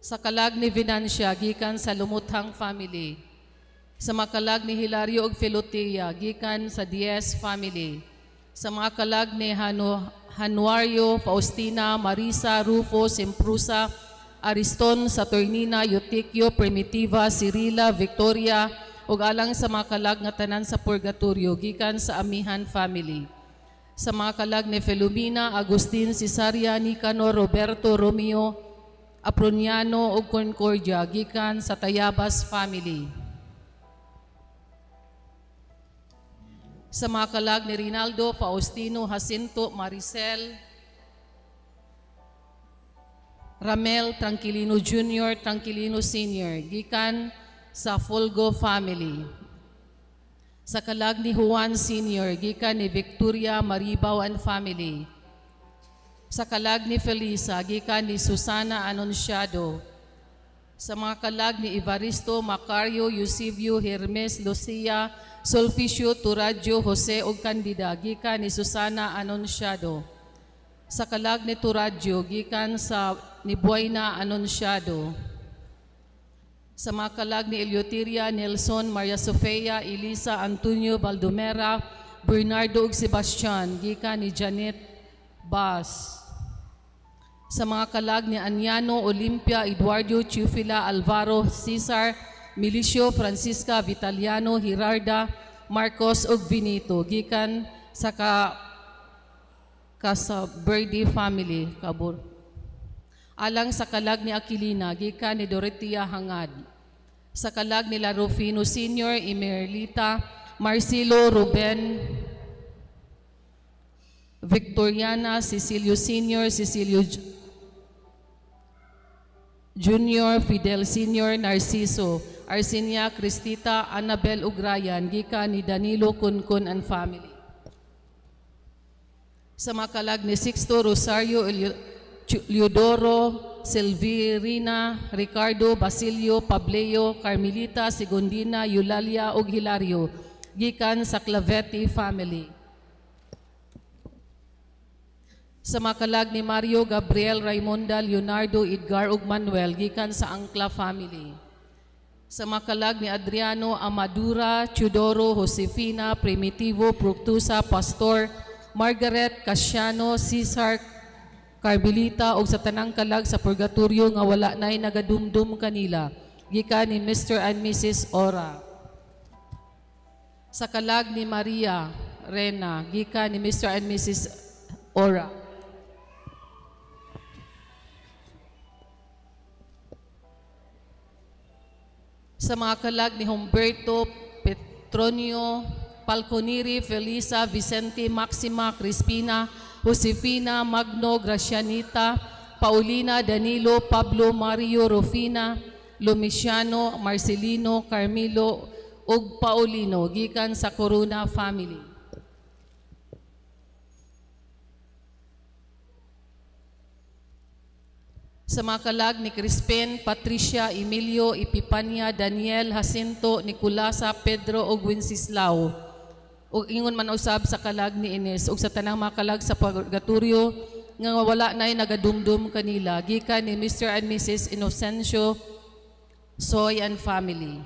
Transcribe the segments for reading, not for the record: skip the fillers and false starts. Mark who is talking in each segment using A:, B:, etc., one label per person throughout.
A: Sa kalag ni Venancia, gikan sa Lumuthang family. Sa mga kalag ni Hilario ug Filotea, gikan sa Diaz family. Sa mga kalag ni Januario, Faustina, Marisa, Rufo, Semprusa, Ariston, Saturnina, Eutikio, Primitiva, Cirila, Victoria, ug alang sa mga kalag nga tanan sa Purgatorio, gikan sa Amihan family. Sa mga kalag ni Felumina, Agustin, Cesaria, Nicanor, Roberto, Romeo, Aproniano ug Concordia, gikan sa Tayabas family. Sa mga kalag ni Rinaldo, Faustino, Jacinto, Maricel, Ramel, Tranquilino Jr., Tranquilino Sr., gikan sa Fulgo family. Sa kalag ni Juan Sr., gikan ni Victoria Maribaw and family. Sa kalag ni Felisa, gikan ni Susana Anunciado. Sa mga kalag ni Evaristo, Macario, Eusebio, Hermes, Lucia, Solficio, Turadjo, Jose ug Candida, gikan ni Susana Anunciado. Sa kalag ni Turadjo, gikan sa ni Buena Anunciado. Sa mga kalag ni Eleuteria, Nelson, Maria Sofia, Elisa, Antonio, Baldomera, Bernardo ug Sebastian, gikan ni Janet Bas. Sa mga kalag ni Aniano, Olimpia, Eduardo, Chufila, Alvaro, Cesar, Milicio, Francisca, Vitaliano, Hirarda, Marcos ug Benito, gikan sa Casaberde family, Kabur. Alang sa kalag ni Aquilina, gikan ni Dorotea Hangad. Sa kalag ni Rufino Sr., Emerlita, Marcelo, Ruben, Victoriana, Cecilio Sr., Cecilio Junior, Fidel Sr., Narciso, Arsenia, Cristita, Annabel ug Ryan, gikan ni Danilo Kunkun and family. Sa mga kalag ni Sixto, Rosario, Leodoro, Silverina, Ricardo, Basilio, Pableo, Carmelita, Segundina, Eulalia ug Hilario, gikan sa Clavetti family. Sa mga kalag ni Mario, Gabriel, Raimonda, Leonardo, Edgar ug Manuel, gikan sa Angkla family. Sa mga kalag ni Adriano, Amadura, Teodoro, Josefina, Primitivo, Fructusa, Pastor, Margaret, Casiano, Cesar, Carmelita ug sa tanang kalag sa Purgatorio nga wala nay nagadumdum kanila, gikan ni Mr. and Mrs. Ora. Sa kalag ni Maria Rena, gikan ni Mr. and Mrs. Ora. Sa mga kalag ni Humberto, Petronio, Falconeri, Felisa, Vicente, Maxima, Crispina, Josefina, Magno, Gracianita, Paulina, Danilo, Pablo, Mario, Rufina, Lumiciano, Marcelino, Carmelo, ug Paulino, gikan sa Corona family. Sa mga kalag ni Crispin, Patricia, Emilio, Epipania, Daniel, Jacinto, Nicolasa, Pedro ug Wenceslao. Ug ingon man usab sa kalag ni Ines ug sa tanang mga kalag sa purgatorio nga wala nay nagadumdum kanila, gikan ni Mr. and Mrs. Inocencio Soy and family.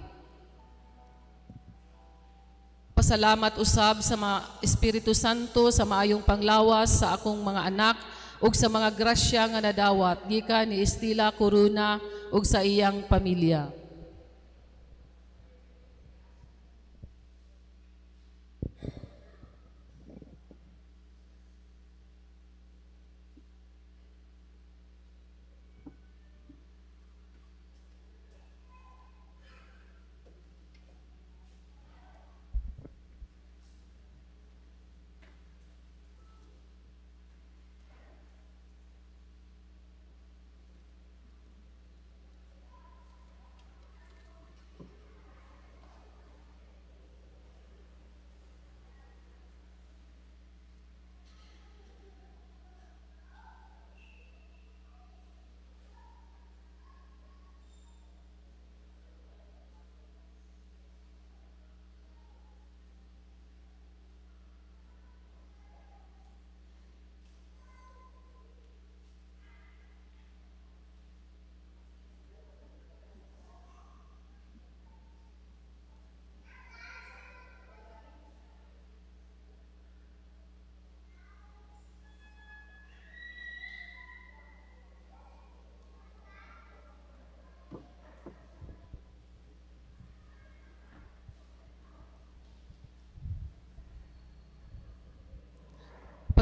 A: Pasalamat usab sa mga Espiritu Santo sa maayong panglawas sa akong mga anak ug sa mga grasya nga nadawat, gikan ni Estela Corona ug sa iyang pamilya.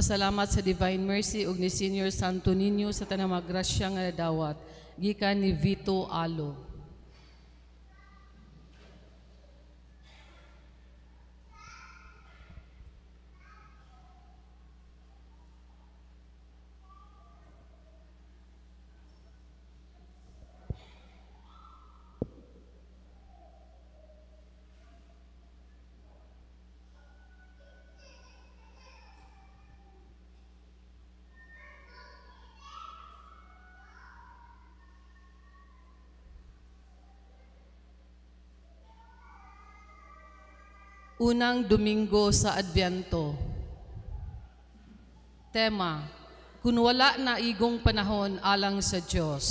A: Nagpasalamat sa Divine Mercy ug ni Senior Santo Niño sa tanang mga grasya nga nadawat. Gikan ni Vito Alo. Unang Domingo sa Adbyento. Tema, kun wala na igong panahon alang sa Dios.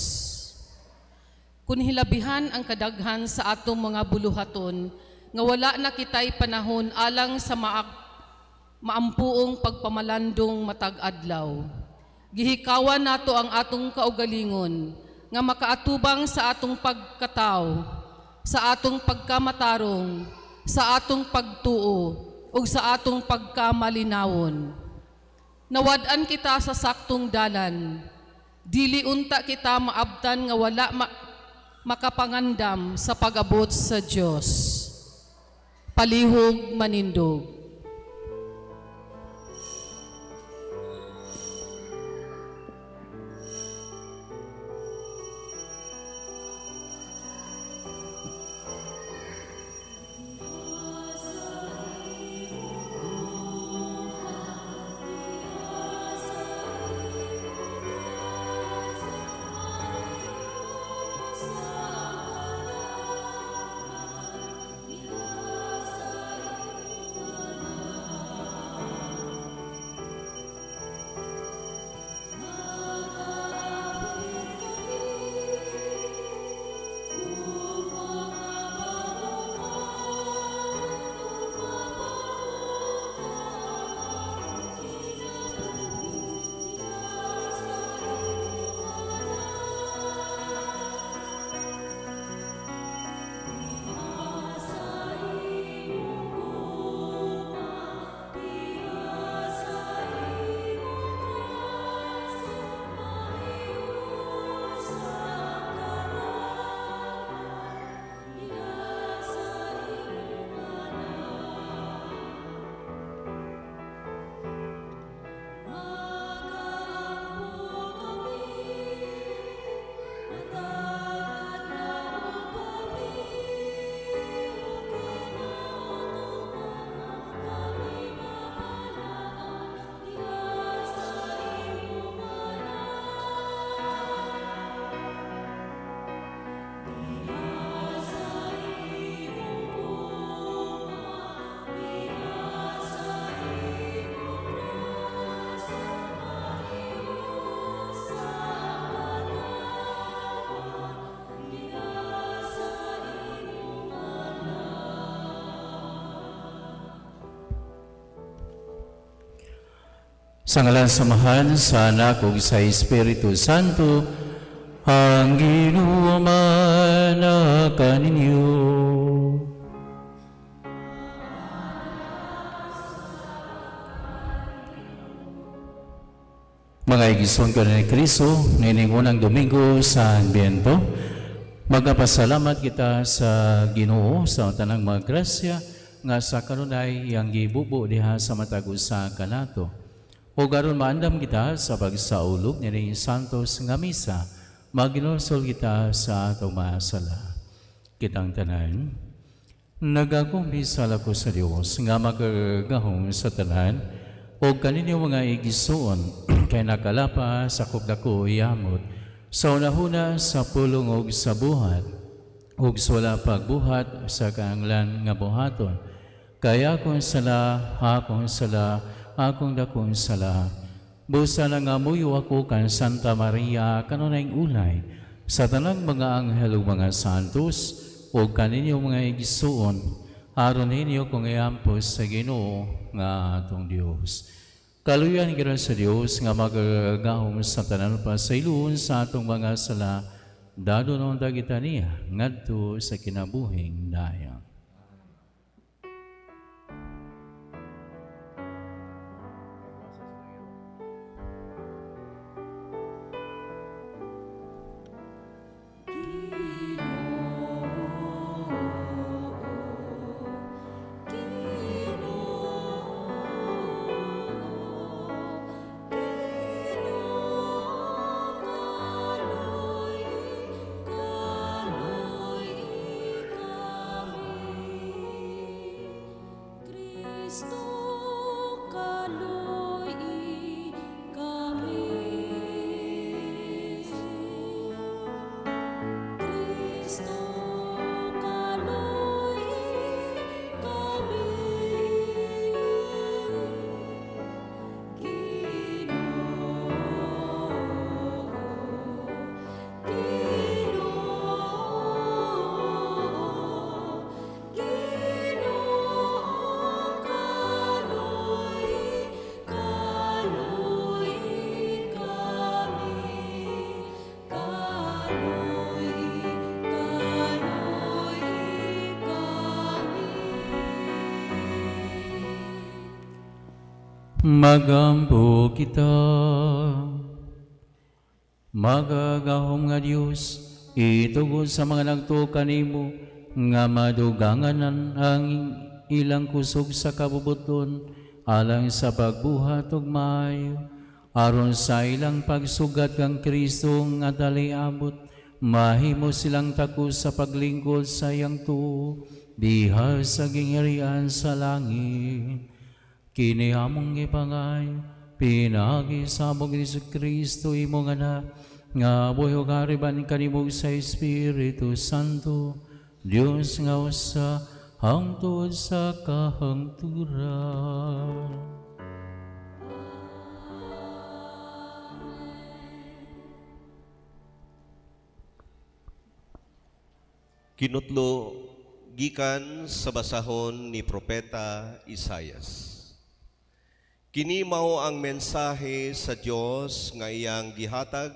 A: Kun hilabihan ang kadaghan sa atong mga buluhaton, nga wala na kitay panahon alang sa maampuong pagpamalandong matag adlaw. Gihikawan nato ang atong kaugalingon, nga makaatubang sa atong pagkataw, sa atong pagkamatarong, sa atong pagtuo ug sa atong pagkamalinawon. Nawad-an kita sa saktong dalan. Dili unta kita maabtan nga wala makapangandam sa pag-abot sa Dios. Palihog manindog.
B: Sa ngalan sa Amahan, sa Anak ug sa Espiritu Santo, ang Ginoo man kaninyo. Mga igsoon ko ni Kristo, nining unang Domingo sa Adbyento, magapasalamat kita sa Ginoo sa tanang mga grasya nga sa kanunay iyang gibubo diha sa matag usa kanato. O garon maandam kita sa pagsaulog ni Santos nga misa, maginulsol kita sa atong mga sala. Kitang tanan, nagakumpisal ako sa Dios nga magagahom sa tanan, o kaninyo mga igisuon, kay nakalapa sa dako yamot, sa unahuna sa pulong og sa buhat, ug sa wala pagbuhat sa kaanglan nga buhaton. Kaya akong sala, akong sala, akong dakong sala. Busa na nga muyo ako kan Santa Maria kanunay ulay sa tanang mga anghel ug mga santos ug kaninyo mga igsuon, aron ninyo kung iampos sa Ginoo nga atong Dios. Kaluyan giron sa Dios nga magagahom sa tanan pasayloon sa atong mga sala, dadonon kita niya ngadto sa kinabuhing dayon. Magampo kita. Magagahom nga Dios, itugod sa mga nagtuo kanimo nga madugangan ang ilang kusog sa kabubuton alang sa pagbuhat ug maayo, aron sa ilang pagsugat kang Kristo nga dali abot, mahimo silang takos sa paglingkod sa iyang tuo diha sa gingharian sa langit. Kini among gipangay pinaagi sa among Jesu Kristo imong Anak, nga buhi ug hariban kanimo sa Espiritu Santo, Dios nga usa hangtod sa kahangturan.
C: Kinutlo gikan sa basahon ni Propeta Isayas. Kini mao ang mensahe sa Dios nga iyang gihatag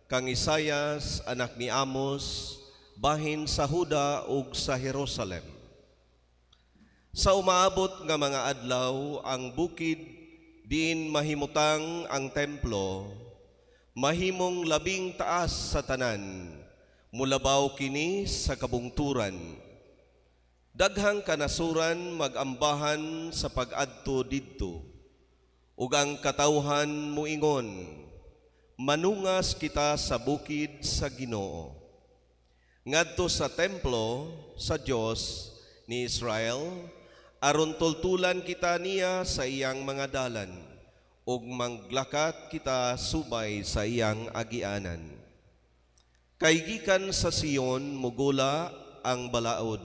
C: kang Isayas anak ni Amos bahin sa Huda ug sa Jerusalem. Sa umaabot nga mga adlaw, ang bukid diin mahimutang ang templo, mahimong labing taas sa tanan, mulabaw kini sa kabungturan. Daghang kanasuran magambahan sa pag-adto didto, ug ang katawhan muingon, manungas kita sa bukid sa Ginoo. Ngadto sa templo sa Dios ni Israel, aron tultulan kita niya sa iyang mga dalan, ug manglakat kita subay sa iyang agianan. Kay gikan sa Sion mugula ang balaod,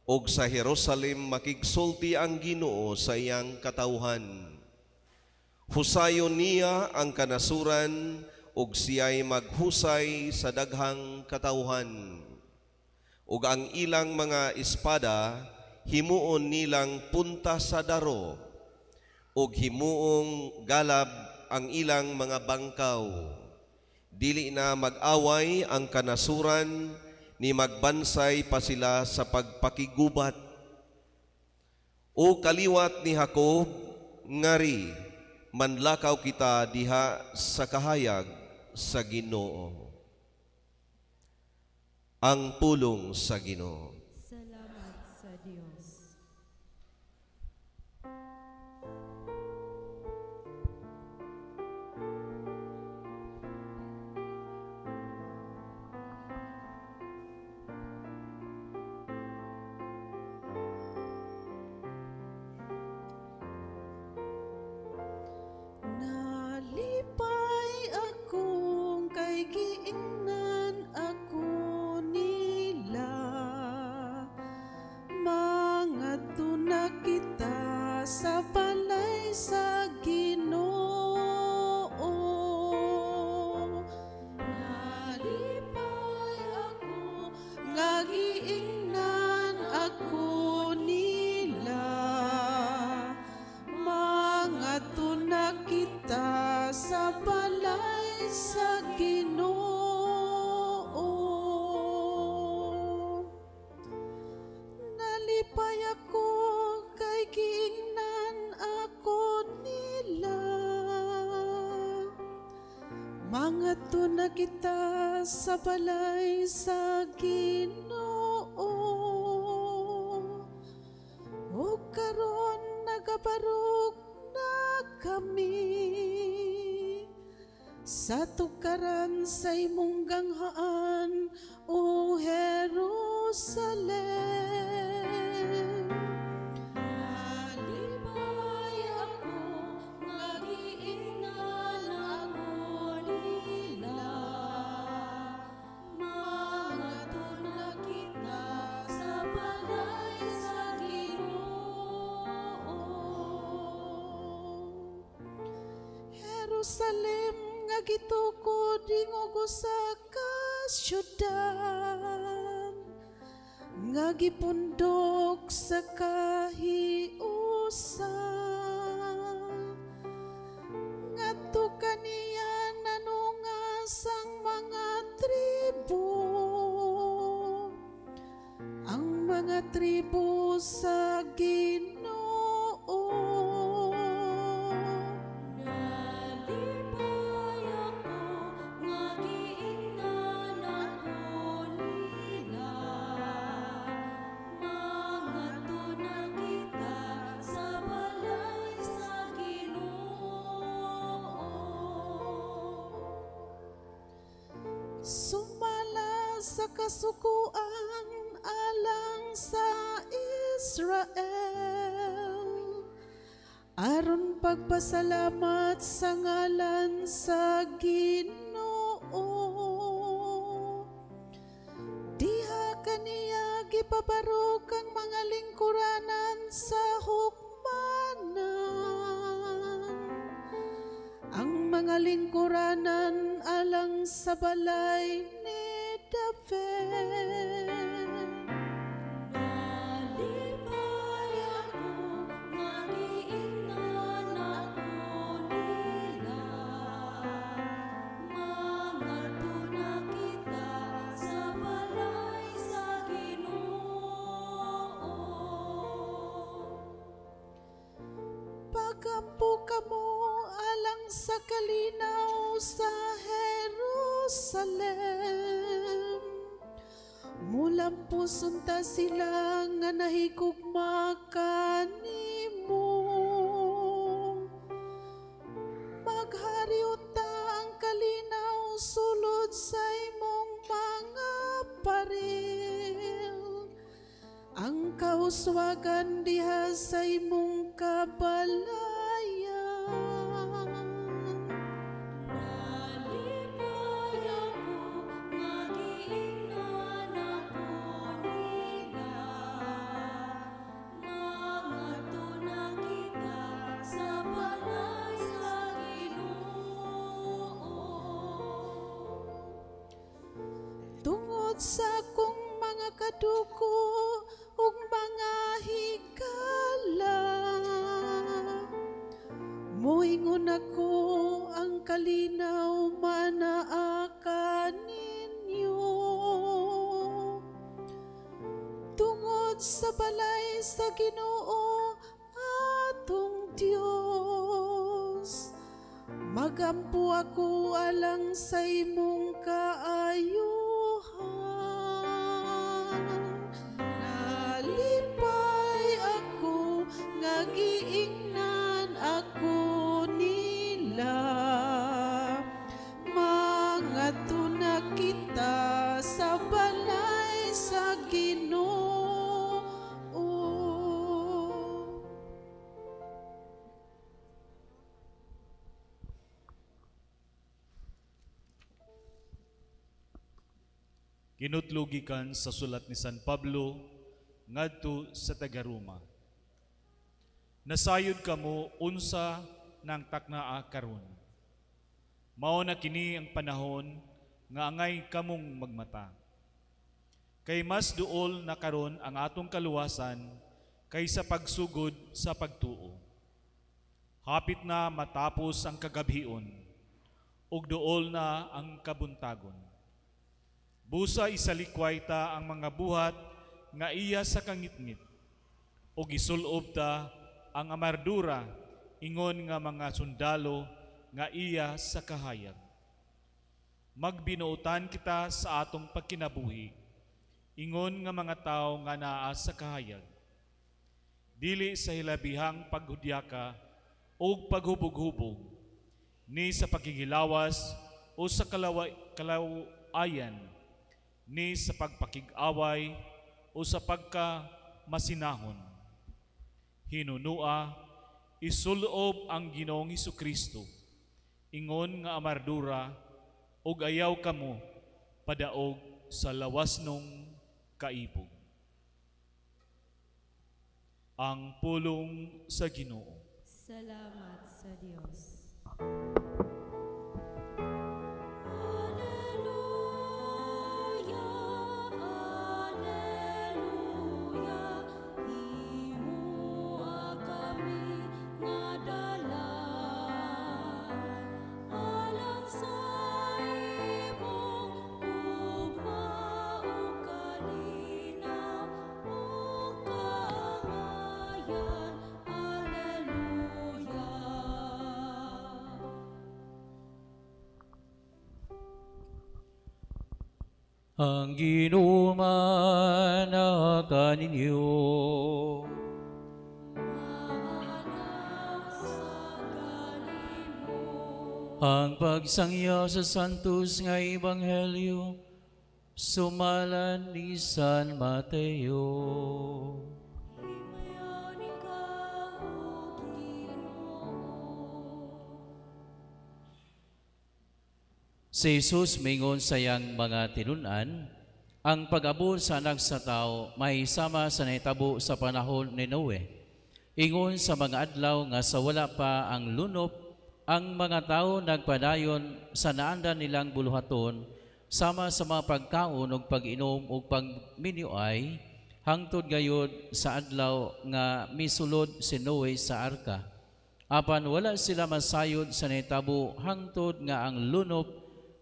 C: ug sa Jerusalem makigsulti ang Ginoo sa iyang katawhan. Husayon niya ang kanasuran, ug siya'y maghusay sa daghang katawhan. Ug ang ilang mga espada himuon nilang punta sa daro, ug himuong galab ang ilang mga bangkaw. Dili na mag-away ang kanasuran, ni magbansay pa sila sa pagpakigubat. O kaliwat ni Jacob, ngari, manlakaw kita diha sa kahayag sa Ginoo. Ang pulong sa Ginoo.
D: Salamat sa Dios.
A: Nalipay akong kay giingnan ako nila, mangadto na kita sa balay sa Ginoo. Nalipay ako nga giingnan ako nila, mangadto na kita sa balay sa Ginoo. Nalipay ako kay giingnan ako nila, mangadto na kita sa balay sa Ginoo. O karon nagabarog na kami sa tukaran sa imong ganghaan, O Jerusalem. Nalipay ako nga giingnan ako nila, mangadto na kita sa balay sa Ginoo. Jerusalem nga gitukod ingog usa ka syudad, nga gipundok sa kahiusan. Ngadto kaniya nanungas ang mga tribo, ang mga tribo sa Ginoo. sa kasukuan alang sa Israel, aron pagpasalamat sa ngalan sa Ginoo. Diha kaniya gipabarog ang mga lingkuranan sa hukmanan, ang mga lingkuranan alang sa balay ni David.
D: Nalipay ako, magiingnan ako nila. Mangadto na kita sa balay sa Ginoo.
A: Pagampo kamo alang sa kalinaw sa Jerusalem. Mulampos unta sila nga nahigugma kanimo. Maghari unta ang kalinaw sulod sa imong mga paril. Ang kauswagan diha sa imong kabalayan.
D: Nalipay ako, magiingnan ako nila. Mangadto na kita sa balay sa Ginoo.
A: Tungod sa akong mga kadugo ug mga higala, moingon ako ang kalinaw manaa kaninyo. Tungod sa balay sa Ginoo atong Dios, magampo ako alang sa imong kaayuhan. Nalipay ako nga giingnan ako nila. Mangadto na kita sa balay sa Ginoo.
E: Kinutlo gikan sa sulat ni San Pablo ngadto sa taga-Roma. Nasayod kamo unsa nang taknaa karon. Mao na kini ang panahon nga angay kamong magmata. Kay mas duol na karon ang atong kaluwasan kaysa pagsugod sa pagtuo. Hapit na matapos ang kagabhion ug duol na ang kabuntagon. Busa isalikway ta ang mga buhat nga iya sa kangitngit, ug isulob ta ang amardura ingon nga mga sundalo nga iya sa kahayag. Magbinuotan kita sa atong pagkinabuhi, ingon nga mga tawo nga naa sa kahayag. Dili sa hilabihang paghudyaka ug paghubog-hubog, ni sa pagkigilawas o sa kalawayan, ni sa pagpakig-away o sa pagkamasinahon. Hinunua, isulob ang Ginoong Hesukristo, ingon nga amardura, ug ayaw kamo padaog sa lawas nung kaibog. Ang pulong sa Ginoo.
D: Salamat sa Dios. Alleluia, Alleluia, himoa kami nga dalan alang sa imong gugma ug kalinaw ug kaangayan. Alleluia.
B: Ang Ginoo man kaninyo.
D: Maanaw sa kanimo.
B: Ang pagsangya sa Santos nga Ebanghelyo Sumala ni San Mateo.
D: Himayon ikaw, O Ginoo.
B: Si Jesus mingon sa iyang mga tinun-an, ang pag-abot sa Anak sa Tao mahisama sa nahitabo sa panahon ni Noe. Ingon sa mga adlaw nga sa wala pa ang lunop, ang mga tao nagpadayon sa naandan nilang buluhaton sama sa mga pagkaon ug pag-inom ug pagminuay hangtod gayod sa adlaw nga misulod si Noe sa arka. Apan wala sila masayod sa nahitabo hangtod nga ang lunop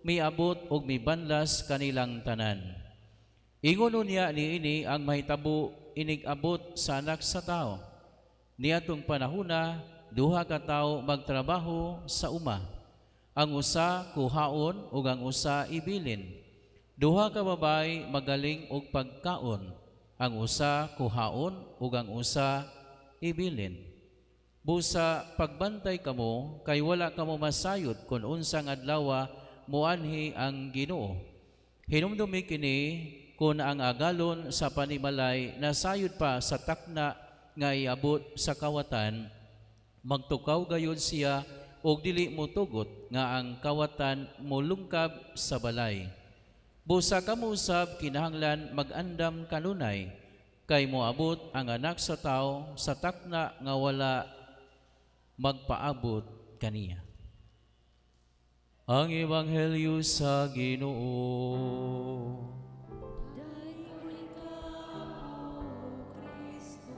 B: miabot og mibanlas kanilang tanan. Ingon unya niini ang mahitabo inig-abot sa Anak sa Tao. Niadtong panahona, duha ka tawo magtrabaho sa uma. Ang usa kuhaon ug ang usa ibilin. Duha ka babayi magaling og pagkaon. Ang usa kuhaon ug ang usa ibilin. Busa pagbantay kamo kay wala kamo masayod kon unsang adlawa moanhi ang Ginoo. Hinumdumi kini kon ang agalon sa panimalay nasayod pa sa takna nga iabot sa kawatan, magtukaw gayud siya og dili motugot nga ang kawatan molungkab sa balay. Busa kamo usab kinahanglan mag-andam kanunay kay moabot ang Anak sa Tao sa takna nga wala magpaabot kaniya. Ang Ebanghelyo sa Ginoo.
D: Dayon ikaw, O Kristo.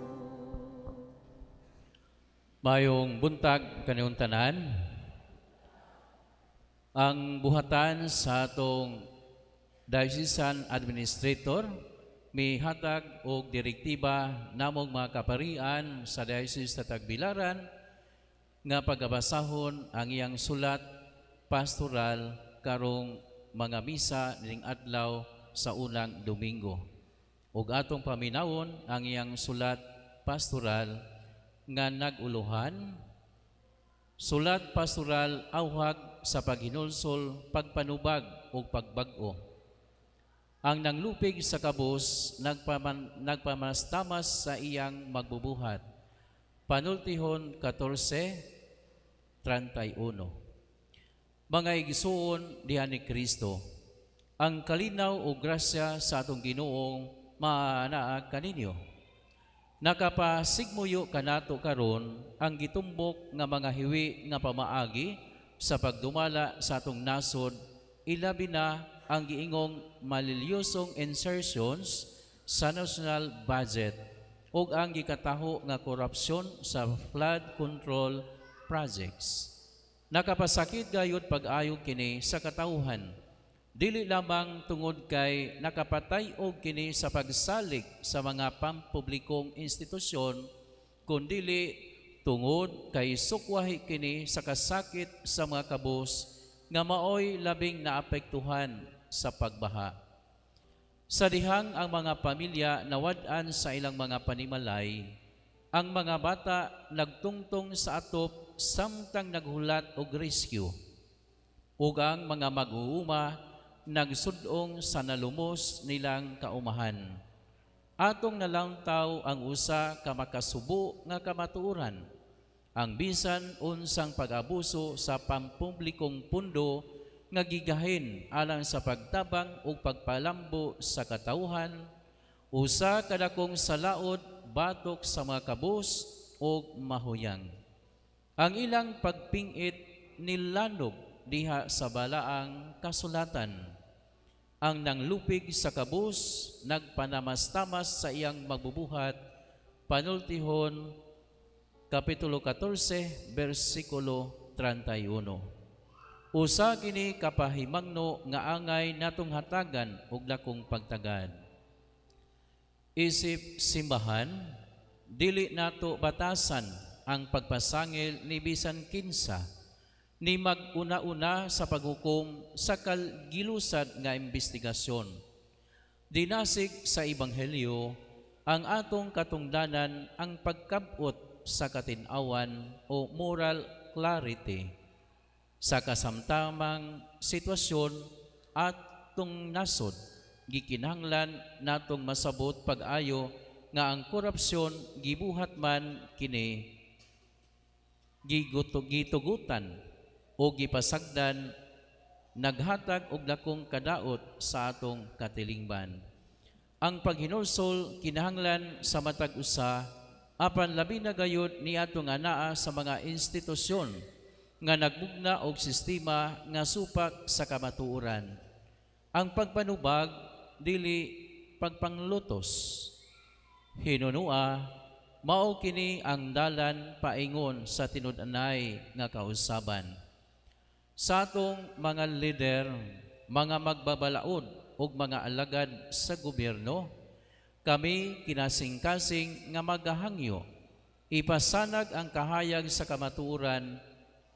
B: Mayong buntag kaninyong tanan. Ang buhatan sa atong Diocesan Administrator mihatag og direktiba namong mga kaparian sa Diocese sa Tagbilaran nga pagabasahon ang iyang sulat pastoral karong mga misa ning adlaw sa unang Domingo. Ug atong paminawon ang iyang sulat pastoral nga nag-uluhan Sulat Pastoral Awhag sa Paghinulsol, Pagpanubag ug Pagbag-o. Ang nanglupig sa kabus nagpamastamas sa iyang magbubuhat. Panultihon 14:31. Mga igsuon diha ni Kristo, ang kalinaw o grasya sa atong Ginoong maanaa kaninyo. Nakapasigmuyo kanato karon ang gitumbok nga mga hiwi nga pamaagi sa pagdumala sa atong nasod, ilabi na ang giingong malilyosong insertions sa national budget ug ang gikataho nga korupsyon sa flood control projects. Nakapasakit gayud pag-ayo kini sa katawhan, dili lamang tungod kay nakapatay-og kini sa pagsalig sa mga pampublikong institusyon, kundili tungod kay sukwahi kini sa kasakit sa mga kabus nga maoy labing naapektuhan sa pagbaha. Sa dihang ang mga pamilya nawad-an sa ilang mga panimalay, ang mga bata nagtungtong sa atop samtang naghulat og rescue, ug ang mga mag-uuma nagsudong sa nalumos nilang kaumahan. Atong nalantaw ang usa ka makasubo nga kamatuoran, ang bisan unsang pag-abuso sa pampublikong pundo nga gigahin alang sa pagtabang ug pagpalambo sa katawhan, usa kadakong salaod batok sa mga kabus ug mahuyang. Ang ilang pagpingit nilanog diha sa balaang kasulatan. Ang nanglupig sa kabus nagpanamastamas sa iyang magbubuhat. Panultihon Kapitulo 14, versikulo 31. Usa kini kapahimangno nga angay natong hatagan og dakong pagtagad. Isip simbahan, dili nato batasan ang pagpasangil ni bisan kinsa ni mag-una-una sa paghukom sa kalgilusad nga investigasyon. Dinasig sa Ebanghelyo ang atong katungdanan ang pagkabot sa katin-awan o moral clarity sa kasamtamang sitwasyon atong nasod Gikinahanglan natong masabot pag-ayo nga ang korupsyon gibuhat man kini gitugutan o gipasagdan naghatag og dakong kadaot sa atong katilingban. Ang paghinulsol kinahanglan sa matag usa, apan labi na gayud niadto nga naa sa mga institusyon nga nagmugna og sistema nga supak sa kamatuoran. Ang pagpanubag dili pagpanglutos. Hinunua, mao kini ang dalan paingon sa tinud-anay nga kausaban. Sa atong mga lider, mga magbabalaod ug mga alagad sa gobyerno, kami kinasingkasing nga magahangyo, ipasanag ang kahayag sa kamatuoran,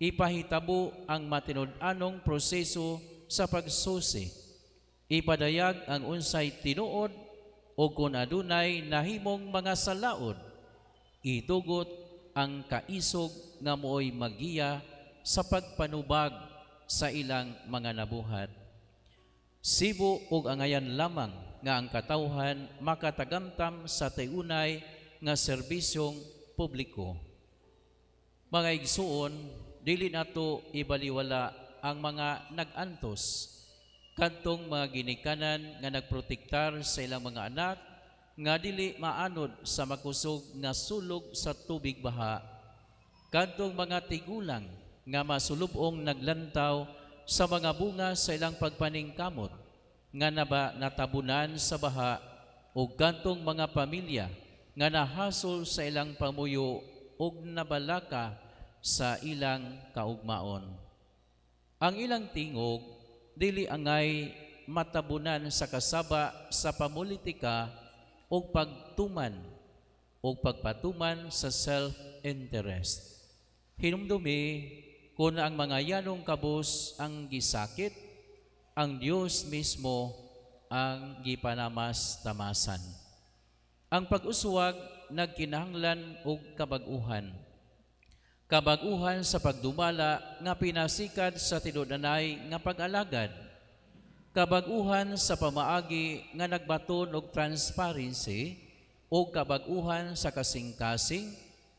B: ipahitabo ang matinud-anong proseso sa pagsusi, ipadayag ang unsay tinuod o kung adunay nahimong mga salaod, itugot ang kaisog nga mooy magiya sa pagpanubag sa ilang mga nabuhat. Sibo og angayan lamang nga ang katawhan makatagamtam sa tiunay nga serbisyong publiko. Mga igsuon, dili nato ibaliwala ang mga nag-antos kadtong mga ginikanan nga nagprotektar sa ilang mga anak nga dili maanod sa makusog nga sulog sa tubig baha, kadtong mga tigulang nga masulubong naglantaw sa mga bunga sa ilang pagpaningkamot nga natabunan sa baha, ug kadtong mga pamilya nga nahasol sa ilang pamuyo ug nabalaka sa ilang kaugmaon. Ang ilang tingog dili angay matabunan sa kasaba sa pamulitika o pagtuman o pagpatuman sa self-interest. Hinumdumi kung ang mga yanong kabus ang gisakit, ang Dios mismo ang gipanamas-tamasan. Ang pag-uswag nagkinahanglan og kabag-uhan. Kabag-uhan sa pagdumala nga pinasikad sa tinud-anay nga pag-alagad. Kabag-uhan sa pamaagi nga nagbaton og transparency o kabag-uhan sa kasing-kasing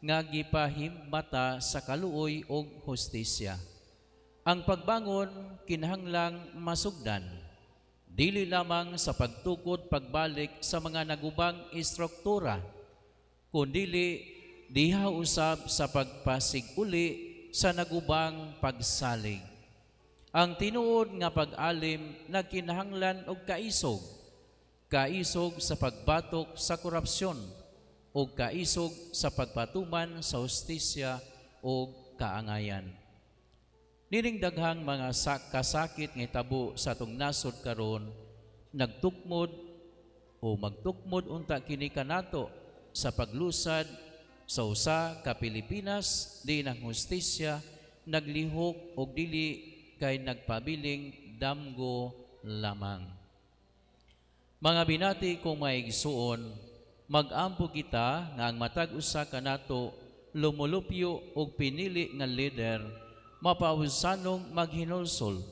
B: nga gipahimbata sa kaluoy og hustisya. Ang pagbangon kinahanglang masugdan, dili lamang sa pagtukod pagbalik sa mga nagubang istruktura, kundili diha usab sa pagpasiguli sa nagubang pagsalig. Ang tinuod nga pag-alim nagkinahanglan og kaisog, kaisog sa pagbatok sa korupsyon o kaisog sa pagpatuman sa hustisya o kaangayan. Nining daghang mga kasakit nga hitabo sa atong nasod karon, nagtukmod o magtukmod unta kini kanato sa paglusad sa usa ka Pilipinas di ng hustisya naglihok og dili kay nagpabiling damgo lamang. Mga binati kong maigsuon, mag-ampo kita nga ang matag usa kanato lumulupyo og pinili nga lider, mapausanong maghinulsol,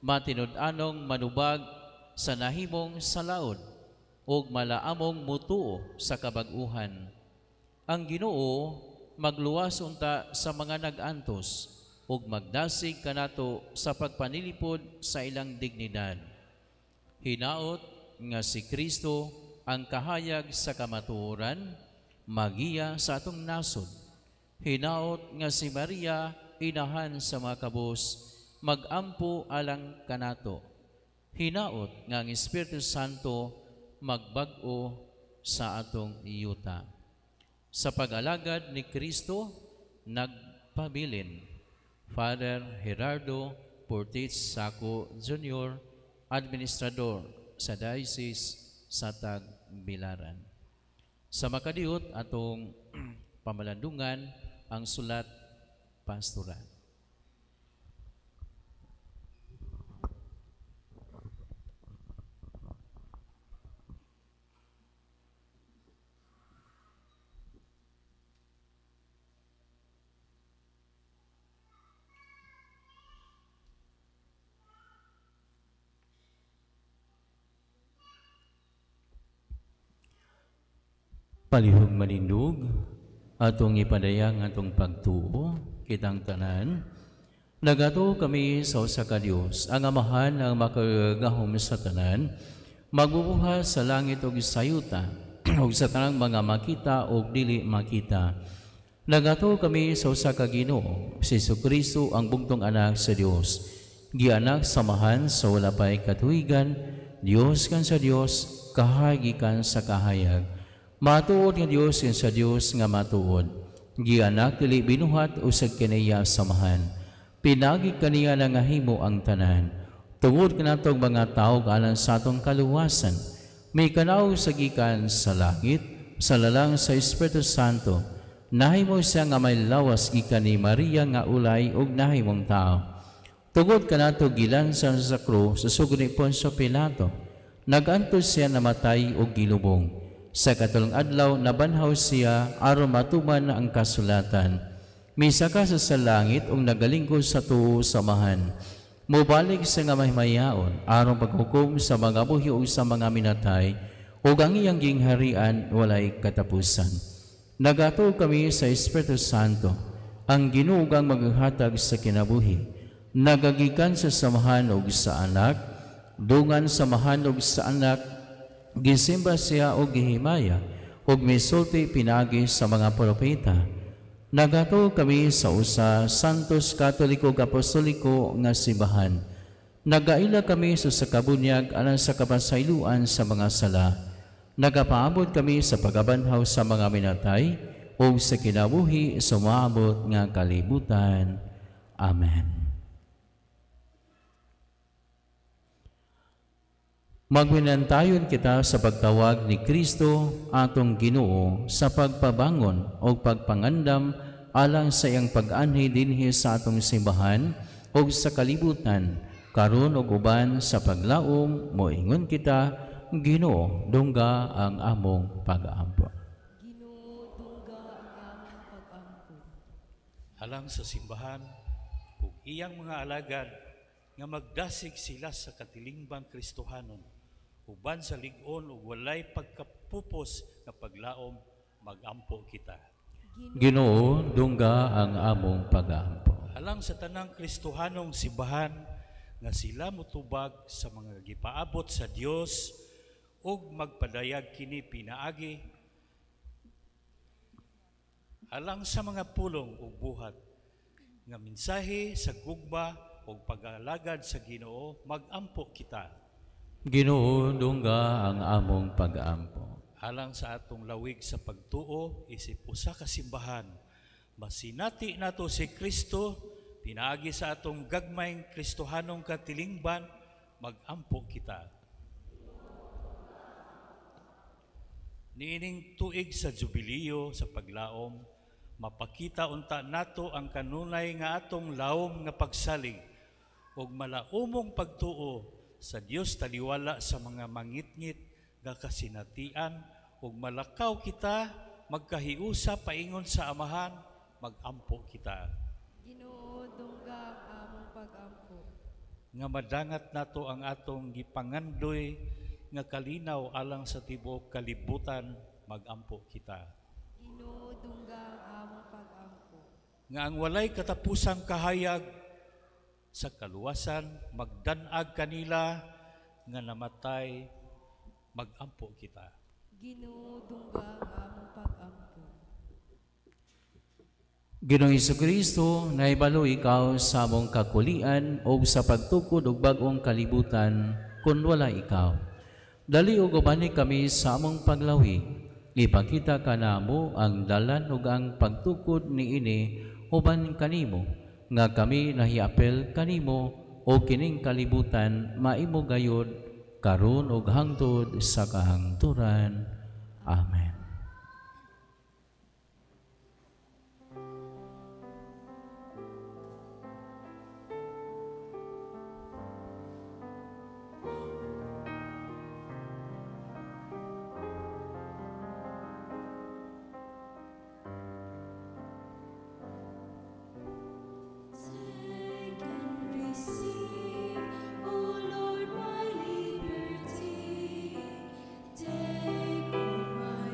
B: matinud-anong manubag sa nahimong salaod, ug malaamong mutuo sa kabag-uhan. Ang Ginoo magluwas unta sa mga nag-antos ug magdasig kanato sa pagpanilipod sa ilang dignidad. Hinaot nga si Kristo ang kahayag sa kamatuoran, magiya sa atong nasod. Hinaot nga si Maria, inahan sa mga kabus, magampo alang kanato. Hinaot nga ang Espiritu Santo magbag-o sa atong yuta. Sa pag-alagad ni Kristo, nagpabilin. Father Gerardo Portich Saco Jr., Administrador sa Diocese sa Tagbilaran. Sa makadiot atong pamalandungan ang sulat pastoral. Palihog manindog, atong ipadayang atong pagtuo, kitang tanan. Nagatuo kami sa usa ka Dios, ang Amahan ang makagagahom sa tanan, magbubuhat sa langit ug sa yuta, ug sa tanang mga makita ug dili makita. Nagatuo kami sa usa ka Ginoo, si Jesucristo ang bugtong anak sa Dios, gianak sa Amahan sa wala pay katuigan, Dios kan sa Dios, kahayag gikan sa kahayag. Matuod nga Dios kan sa Dios nga matuod. Gianak dili binuhat usag kaniya samahan. Pinagi kaniya nangahimo ang tanan. Tungod kanatong mga tawo alang sa atong kaluwasan, may kanaw sa gikan sa langit, sa lalang sa Espiritu Santo. Nahimo siya nga may lawas gikan ni Maria nga ulay ug nahimong tao. Tungod kanato gilansan sa krus sa sugod ni Poncio Pilato. Nagantos siya namatay ug gilubong. Sa katulong adlaw nabanhaw siya aron matuman ang kasulatan. Misaka sa langit ug nagalingkod sa tuo samahan. Mobalik siya nga mahimayaon aron paghukom sa mga buhi ug sa mga minatay ug ang iyang gingharian walay katapusan. Nagatuo kami sa Espiritu Santo, ang Ginoo ang maghatag sa kinabuhi. Nagagikan sa samahan ug sa anak, dungan samahan ug sa anak, gisimba siya og gihimaya ug misulti pinagi sa mga propeta. Nagatuo kami sa usa Santos Katoliko ug Apostoliko nga simbahan. Nagaila kami sa sakabunyag alang sa kapasayloan sa mga sala. Nagapaabot kami sa pagabanhaw sa mga minatay ug sa kinabuhi sa moabot nga kalibutan. Amen. Magwinantayon kita sa pagtawag ni Kristo atong Ginoo sa pagpabangon o pagpangandam alang sa iyang pag-anhi dinhi sa atong simbahan o sa kalibutan karon og uban sa paglaom moingon kita, Ginoo, dungga ang among pag-ampo.
D: Ginoo, dungga ang among pag-ampo.
F: Alang sa simbahan ug iyang mga alagad nga magdasig sila sa katilingban Kristohanon uban sa lig-on ug walay pagkapupos nga paglaom, magampo kita.
B: Ginoo, dungga ang among pag-ampo.
F: Alang sa tanang Kristohanong simbahan nga sila motubag sa mga gipaabot sa Dios ug magpadayag kini pinaagi alang sa mga pulong ug buhat nga mensahe sa gugma ug pag-alagad sa Ginoo, magampo kita.
B: Ginoo, dungga ang among pag-ampo.
F: Alang sa atong lawig sa pagtuo isip usa ka simbahan, masinati nato si Kristo pinaagi sa atong gagmayng Kristohanong katilingban, magampo kita. Niining tuig sa jubileo sa paglaom, mapakita unta nato ang kanunay nga atong laom nga pagsalig ug malaumong pagtuo sa Dios taliwala sa mga mangitngit nga kasinatian ug malakaw kita magkahiusa paingon sa Amahan, magampo kita.
D: Ginoo, dungga ang among pag-ampo.
F: Nga madangat nato ang atong gipangandoy nga kalinaw alang sa tibuok kalibutan, magampo kita.
D: Ginoo, dungga ang among pag-ampo.
F: Nga ang walay katapusang kahayag sa kaluwasan magdan-ag kanila nga namatay, magampo kita.
D: Ginoo, dungga ang among pag-ampo.
B: Ginoong Jesucristo, naibalo ikaw sa among kakulian o sa pagtukod og bag-ong kalibutan kun wala ikaw. Dali og ubani kami sa among paglawig. Ipakita kanamo ang dalan ug ang pagtukod niini uban kanimo, nga kami nahiapel kanimo o kining kalibutan maimo gayod karon ug hangtod sa kahangturan. Amen.
D: Take and receive, O Lord, my liberty. Take all my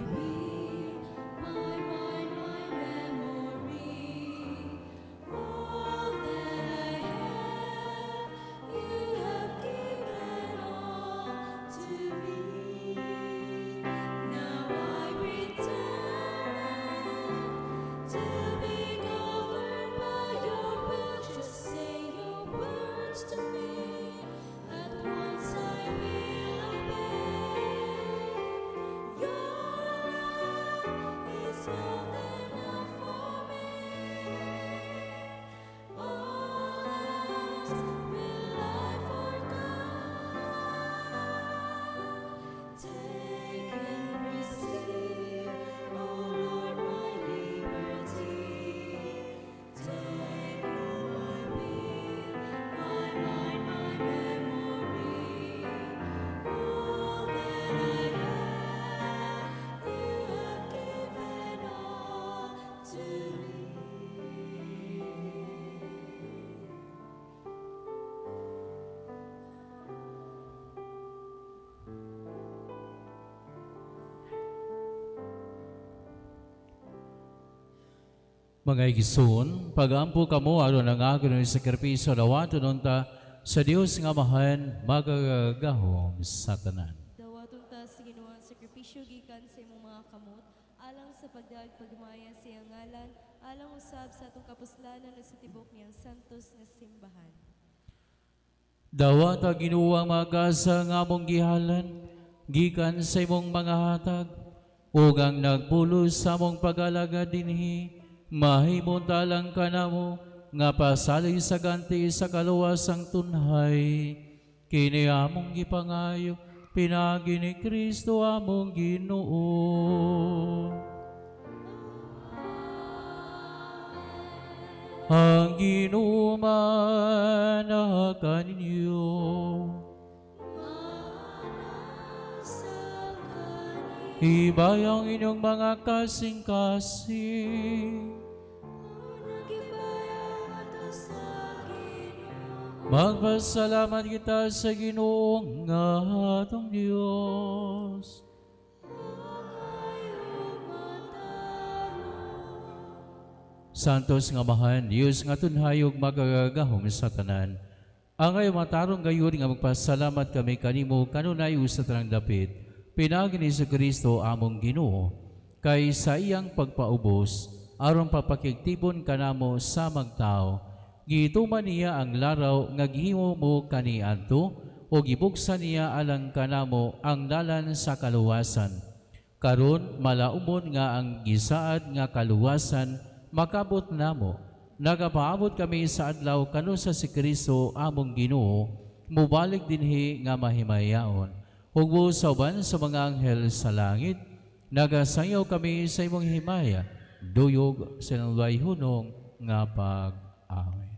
B: Mga igsoon, pagampo kamo aron ang akon sakripisyo dawaton unta sa Dios nga Amahan magagahom sa tanan.
D: Dawaton ta sa Ginoo ang sakripisyo gikan sa imong mga kamot, alang sa pagdaag pagmaya sa iyang ngalan, alang usab sa atong kapuslanan ug sa tibok niyang santos nga simbahan.
B: Dawata Ginoo ang mga gasa nga among gihalan gikan sa imong mga hatag ug ang nagpulos sa among pag-alagad dinhi, mahimong talang kanamo nga pasali sa ganti sa kaluwasang tunhay. Kini among gipangayo pinaagi ni Kristo among Ginoo. Ang Ginoo man kaninyo. Ibayang inyong mga kasing-kasing. Magpasalamat kita sa Ginoo nga atong Dios. Santos nga Amahan, Dios nga tunhay ug magagahom sa tanan. Angay matarong gayud nga magpasalamat kami kanimo kanunay sa tanang dapit. Pinaagi ni Kristo among Ginoo, kay sa iyang pagpaubos aron papakigtibon kanamo sa magtao. Gituman niya ang laraw nga gihimo mo kaniadto o gibuksan niya alang kanamo ang dalan sa kaluwasan. Karon malaumon nga ang gisaad nga kaluwasan makabot namo. Nagapaabot kami sa adlaw kanusa si Kristo among Ginoo mubalik dinhi nga mahimayaon. Ug sa uban sa mga anghel sa langit, nagasayaw kami sa imong himaya, duyog sa hunong nga pag-awit.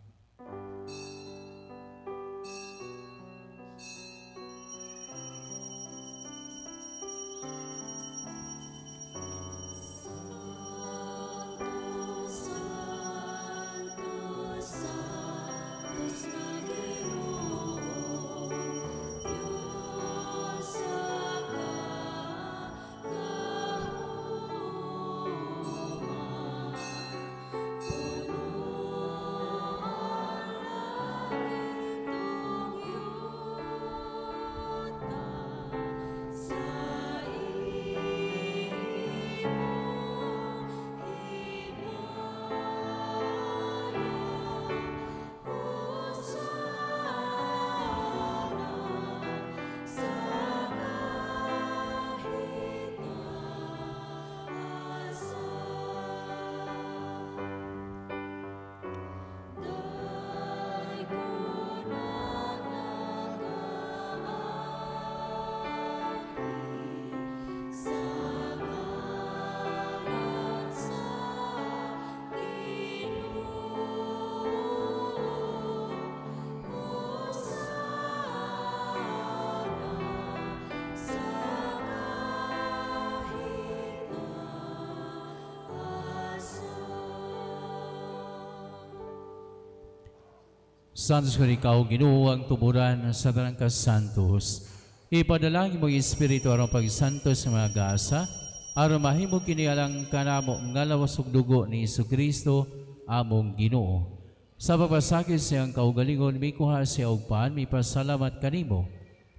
B: Santos ko ikaw, Ginoo, ang tuburan sa tanang kasantos. Ipadalangin mo Espiritu aron pagsantos sa mga gasa, aron mahimo kini alang kanamo nga lawas ug dugo ni Jesucristo among Ginoo. Sa pagpasakit siyang kaugalingon, mikuha siya og pan, mipasalamat kanimo.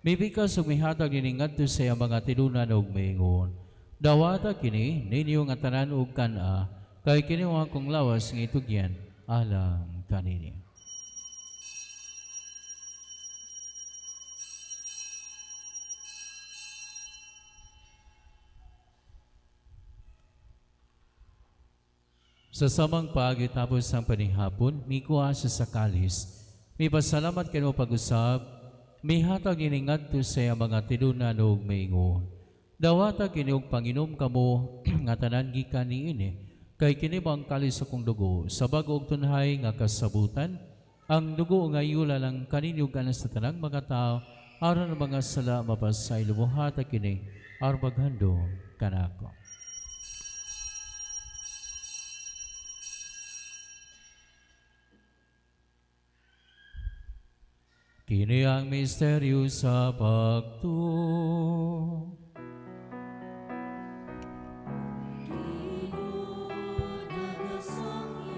B: Mipikas ug mihatag nining ngadto sa iyang mga tinunan ug miingon. Dawata kini ninyo nga tanan ug kan-a, kay kini ang akong lawas nga itugyan alang kaninyo. Sa samang paagi tapos ang panihapon, mikuha siya sa kalis, mipasalamat kanimo pag-usab, mihatag nining ngadto sa iyang mga tinunan ug miingon. Dawata kini og panginom kamo nga tanan gikan niini, kay kini ang kalis akong dugo sa bag-o og tunhay nga kasabutan, ang dugo nga yula lang kaninyo ganas sa tanang mga tao, aron ang mga sala mapasaylo. Buhata kini aron paghandom kanako. Kini ang misteryo sa pagtuo.
D: Ginoo, nagasangyaw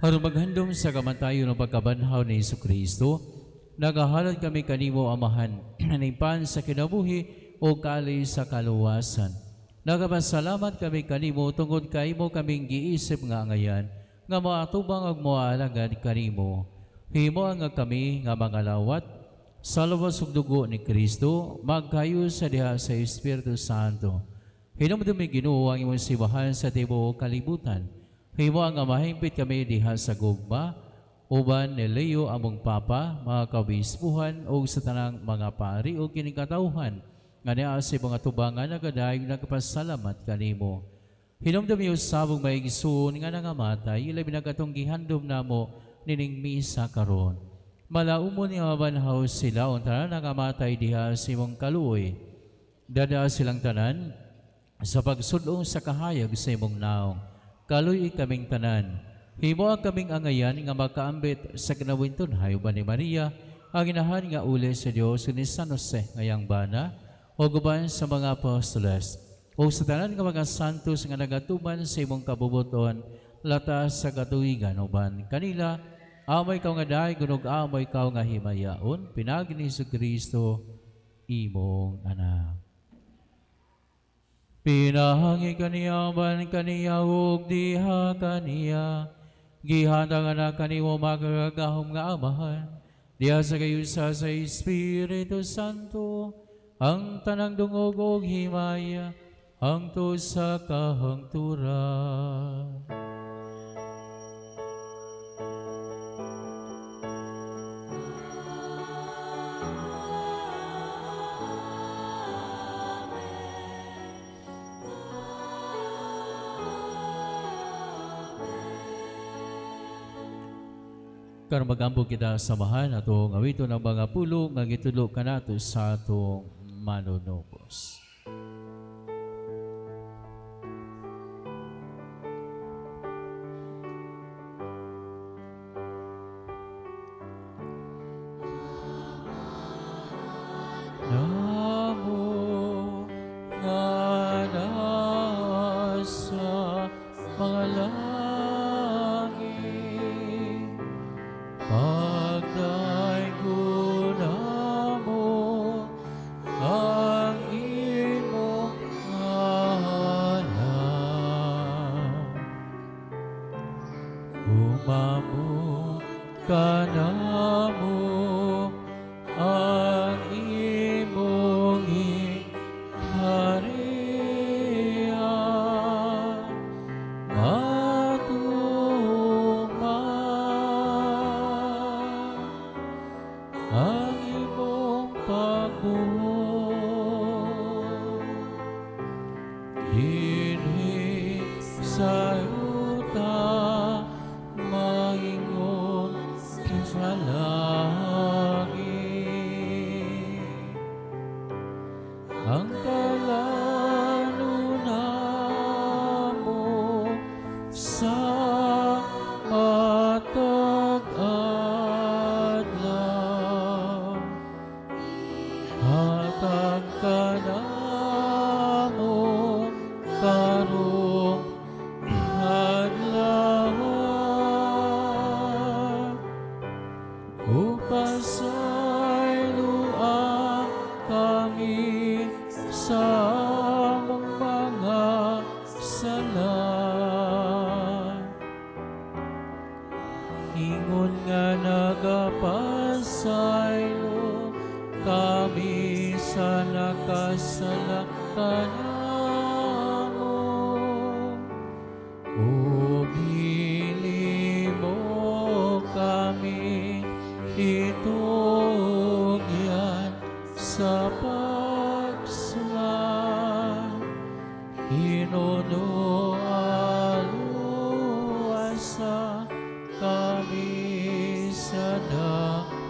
B: Aron maghandom sa kamatayon ng pagkabanhaw ni Hesukristo, nagahalad kami kanimo, Amahan, nanimpan sa kinabuhi o kali sa kaluwasan. Nagapasalamat kami kanimo tungod kay imo kaming giisip nga angayan, nga moatubang ug moalagad kanimo. Himo nga kami nga mga lawat sa lawas ug dugo ni Kristo, magkayo sa diha sa Espiritu Santo. Hinumdumi, Ginoo, ang imong simbahan sa tibuok kalibutan. Himo nga mahimpit kami diha sa gugma, uban ni Leo among Papa, mga kabispuhan ug sa tanang mga pari ug kining katawhan nga naa sa mga tubangan nagadayeg nagpasalamat kanimo. Hinumdumi usab og mga igsoon nga nangamatay, ilabi na katong gihandom namo nining misa karon. Malaumon nga mabanhaw sila o tanan nangamatay diha sa imong kaluoy. Dada silang tanan sa pagsudong sa kahayag sa imong naong. Kaluoy kaming tanan. Himo ang kaming angayan nga makaambit sa kinawintunhay uban ni Maria, ang inahan nga uli sa Dios ni San Jose ngayang bana, o guban sa mga apostoles, o sa tanan nga mga santos nga nagatuman sa imong kabubuton, latas sa katuigan uban kanila, amoy ikaw nga daygon ug amoy ikaw nga himayaon, pinaagi ni Hesukristo imong anak. Pinahangi kaniya uban kaniya ug diha kaniya, gihatag na kanimo makagagahom nga Amahan, diha sa gayusa sa Espiritu Santo, ang tanang dungog ug himaya hangtod sa kahangturan. Karon magampo kita samahan atong awiton ang mga pulong nga gitulo kanato sa atong manunubos. Namo nga nasa mga langit, pagdaygon namo ang imong ngalan. Umabot ka namo ang imong harian, matuman ang imong pagbuot dinhi sa yuta maingon sa langit. Ang kalano namo sa matag adlaw, hatag kanamo karong adlaw, upasayloa kami sa among mga sala. Ingon nga nagapasaylo kami sa nakasala kanamo. O dili mo kami itugyan sa pagsala, Hinuno aluasa kami sa dapat.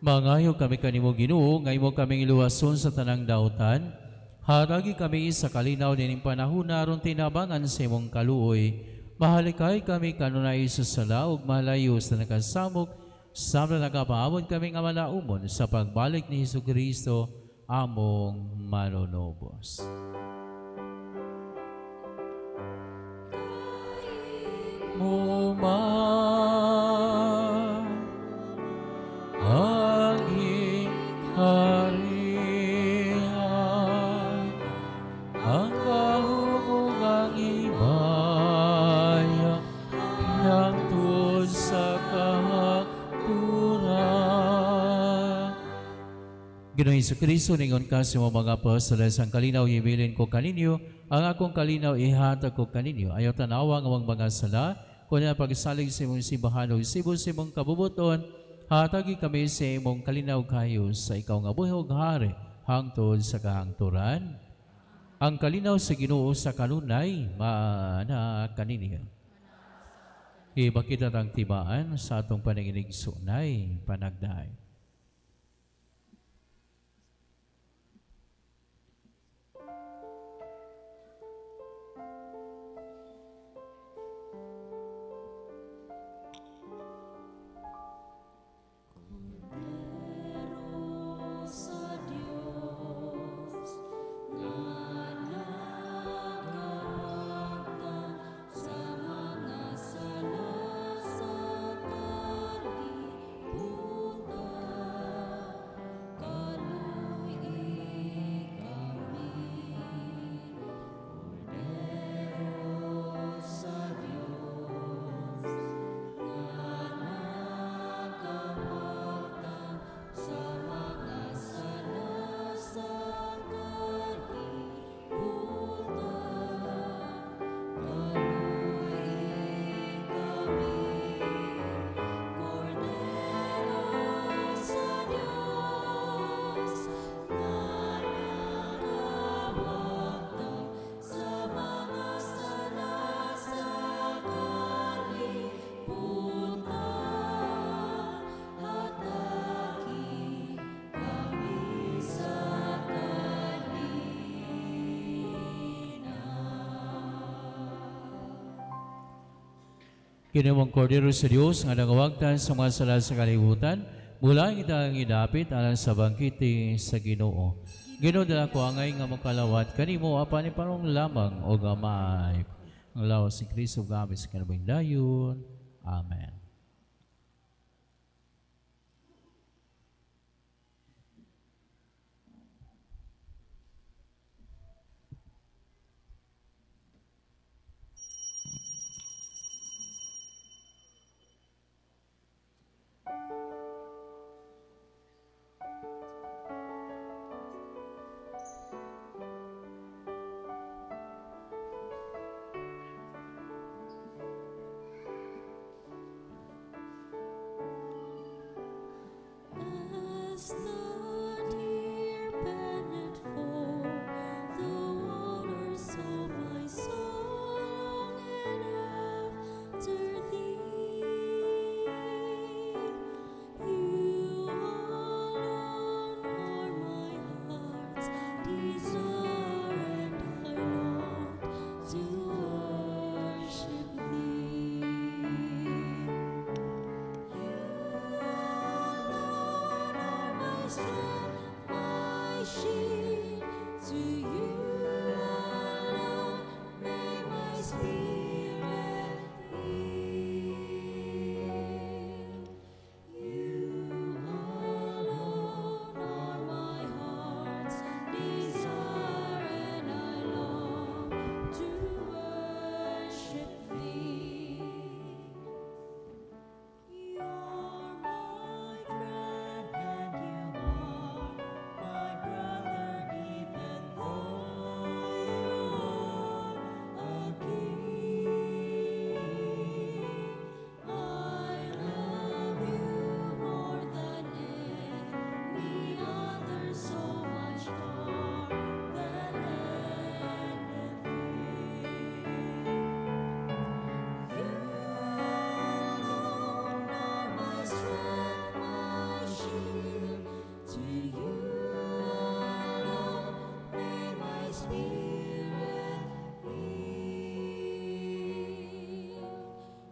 B: Mangayo kami kanimo, Ginoo, nga imo kaming iluwason sa tanang dautan. Haragi kami sa kalinaw nining panahon aron tinabangan sa imong kaluoy. Mahalikay kami kanunay sa sala ug malayo sa nakasamok, samtang nagapaabot kami nga malaumon sa pagbalik ni Hesukristo among manunubos. Gihuman ang gingharian, ang gahom ang himaya hangtod sa kahangturan. Ginoong Hesukristo, ningon ka sa imong mga apostoles, ang kalinaw ibilin ko kaninyo, ang akong kalinaw ihatag ko kaninyo. Ayaw tanawa ang among mga sala, kundi ang pagsalig sa imong simbahan o sibo sa imong kabubuton, hatagi kami sa imong kalinaw kayo sa ikaw nga buhi ug hari hangtod sa kahangturan. Ang kalinaw sa Ginoo sa kanunay maana kaninyo. Ibakita ang tibaan sa atong pananginig sunay panagdaay.
D: Sa Diyos nga nagawagtang sa mga sala sa kalibutan, kaluy kami. Kordero sa Diyos nga nagawagtang sa mga sala sa kalibutan, kaluy kami. Kordero sa Diyos nga nagawagtang sa mga sala sa kalibutan, hatagi kami sa kalinaw.
B: Ginoong Kordero sa Dios nga nagawagtan sa mga sala sa kalibutan, mula kita ang idapit alang sa bangkete sa Ginoo. Ginoo, dala ko angay nga makalawat kanimo apan iparong lamang og maayo. Ang lawas ni Kristo gamit sa kinabuhing dayon. Amen.
D: As the deer panteth for the water, so my soul longeth after thee. You alone are my heart's desire, and I long to worship thee. You alone are my strength, my shield. To you alone may my spirit yield. You alone are my heart's desire, and I long to worship thee. You're my friend and you are my brother, even though you are a king. I love you more than any other, so much more than anything. You alone are my strength, my shield. To you alone may my spirit yield.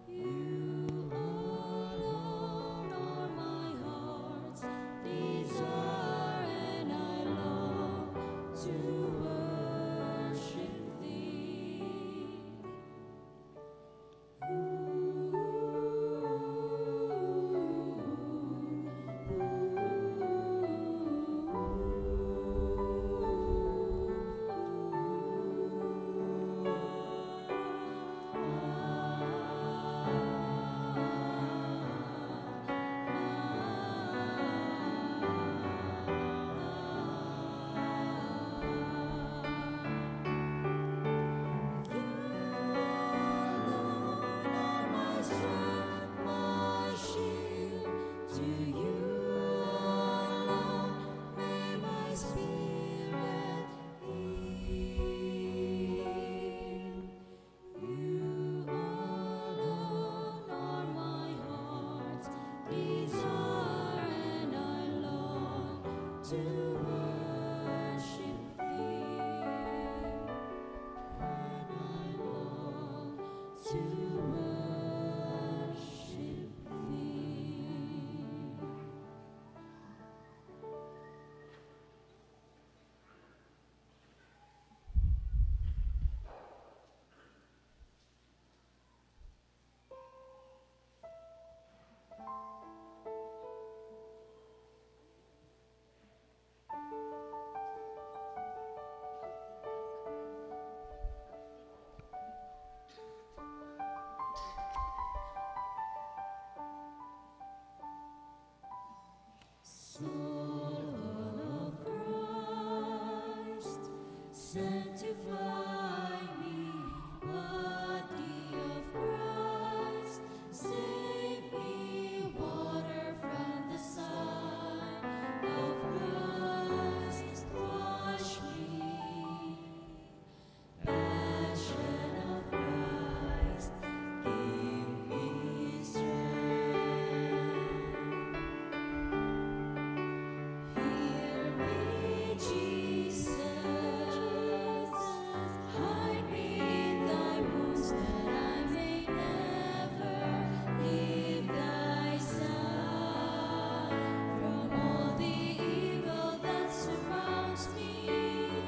D: You alone are my heart's desire, and I long to worship thee. Who Sanctify me, body of Christ. Save me, water from the Son of Christ. Wash me, passion of Christ. Give me strength. Hear me, Jesus. Hide me in thy wounds that I may never leave thy side. From all the evil that surrounds me,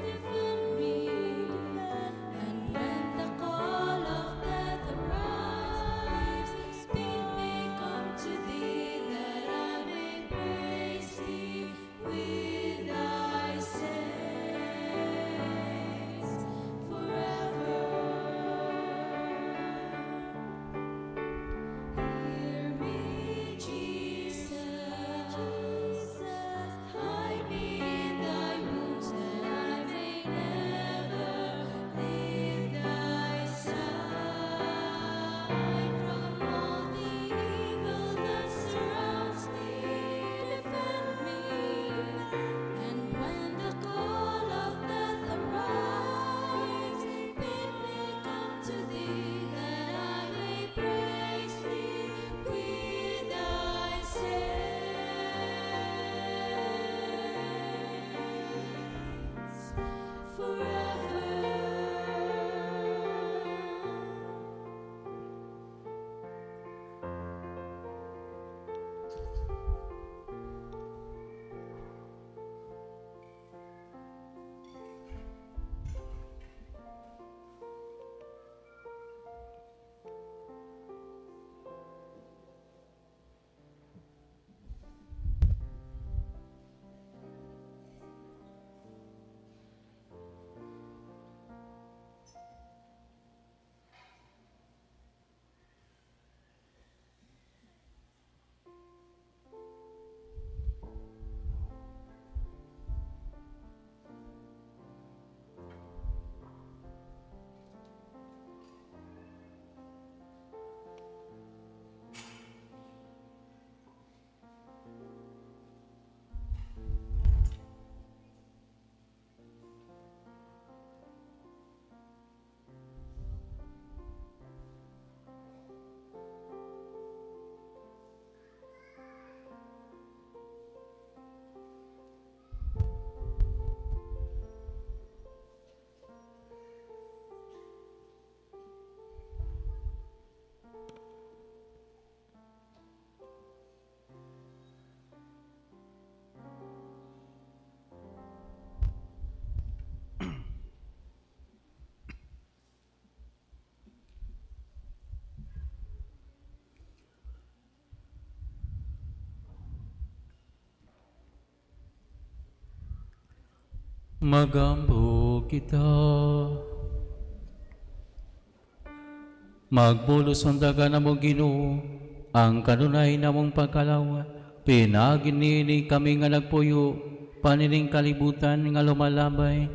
D: defend me. And when the call of death arrives, bid me come to thee that I may praise thee with thy saints forever. Hear me, Jesus. Hide me in thy wounds that I may never leave thy side. From all the evil that surrounds me, defend me. And when the call of death arrives, bid me come to thee that I may praise thee with thy saints forever.
B: Magampo kita. Magbulos ang daga namong Ginoo, ang kanunay namong pagkalawa, pinaginini kami nga nagpuyo, panining kalibutan nga lumalabay,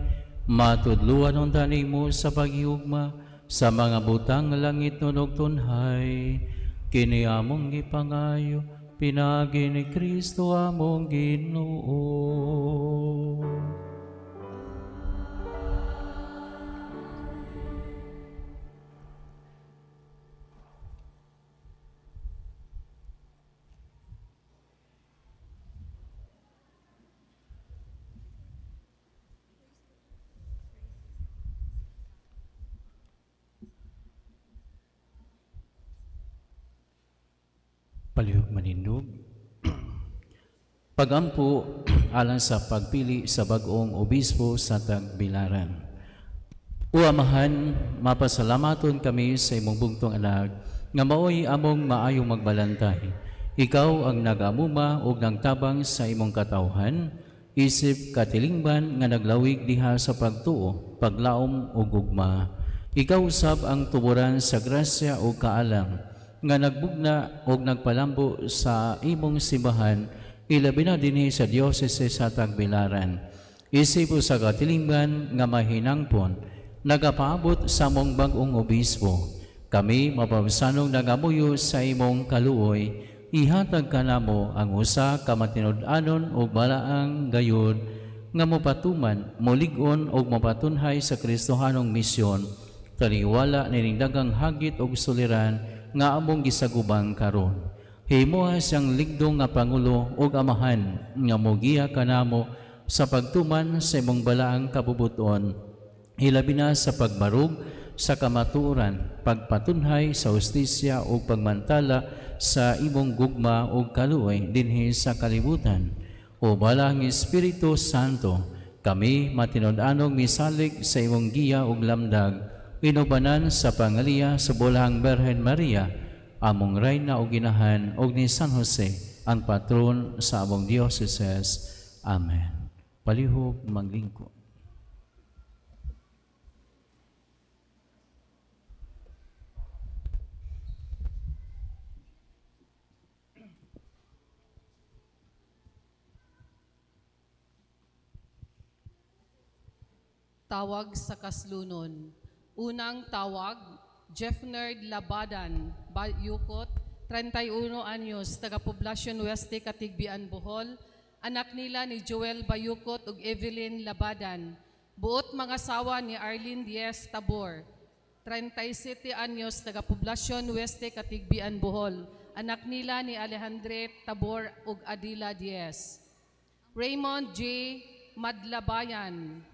B: matudluan unta nimo sa paghigugma sa mga butang langit nunog tunhay. Kini among gipangayo, pinaagi ni Kristo among Ginoo. Palihog manindog. Pagampo alang sa pagpili sa bag-ong obispo sa Tagbilaran. O Amahan, mapasalamaton kami sa imong bugtong anak nga maoy among maayong magbalantay. Ikaw ang nagamuma ug nagtabang sa imong katawhan, isip katilingban nga naglawig diha sa pagtuo, paglaom ug gugma. Ikaw usab ang tuburan sa grasya ug kaalam nga nagbugna og nagpalambo sa imong simbahan, ilabi na dinhi sa diocese sa Tagbilaran. Isip sa katilingban nga mahinangpon, nagapaabot sa among bag-ong obispo. Kami mapabsanong nagamuyo sa imong kaluoy, ihatag kanamo ang usa ka matinud-anon ug balaang gayud nga mopatuman, molig-on ug mopatunhay sa Kristohanong misyon, taliwala nining daghang hagit ug suliran nga among gisagubang karon. Himoha siyang ligdong nga pangulo ug amahan nga mogiya kanamo sa pagtuman sa imong balaang kabubuton, hilabi na sa pagbarug sa kamatuoran, pagpatunhay sa hustisya ug pagmantala sa imong gugma ug kaluoy dinhi sa kalibutan. O balang Espiritu Santo, kami matinud-anong misalig sa imong giya ug lamdag, inubanan sa pangaliya sa Bulahang Birhen Maria, among rayna ug ginahan ug ni San Jose, ang patron sa among diocese. Amen. Palihog maglingkod.
A: Tawag sa kaslunon. Unang tawag, Jeffnerd Labadan, Bayukot, 31 anyos, taga Poblacion Weste, Catigbian, Bohol. Anak nila ni Joel Bayukot ug Evelyn Labadan. Buot mga sawa ni Arlene Diaz Tabor, 37 anyos, taga Poblacion Weste, Catigbian, Bohol. Anak nila ni Alejandre Tabor ug Adila Diaz. Raymond J. Madlabayan,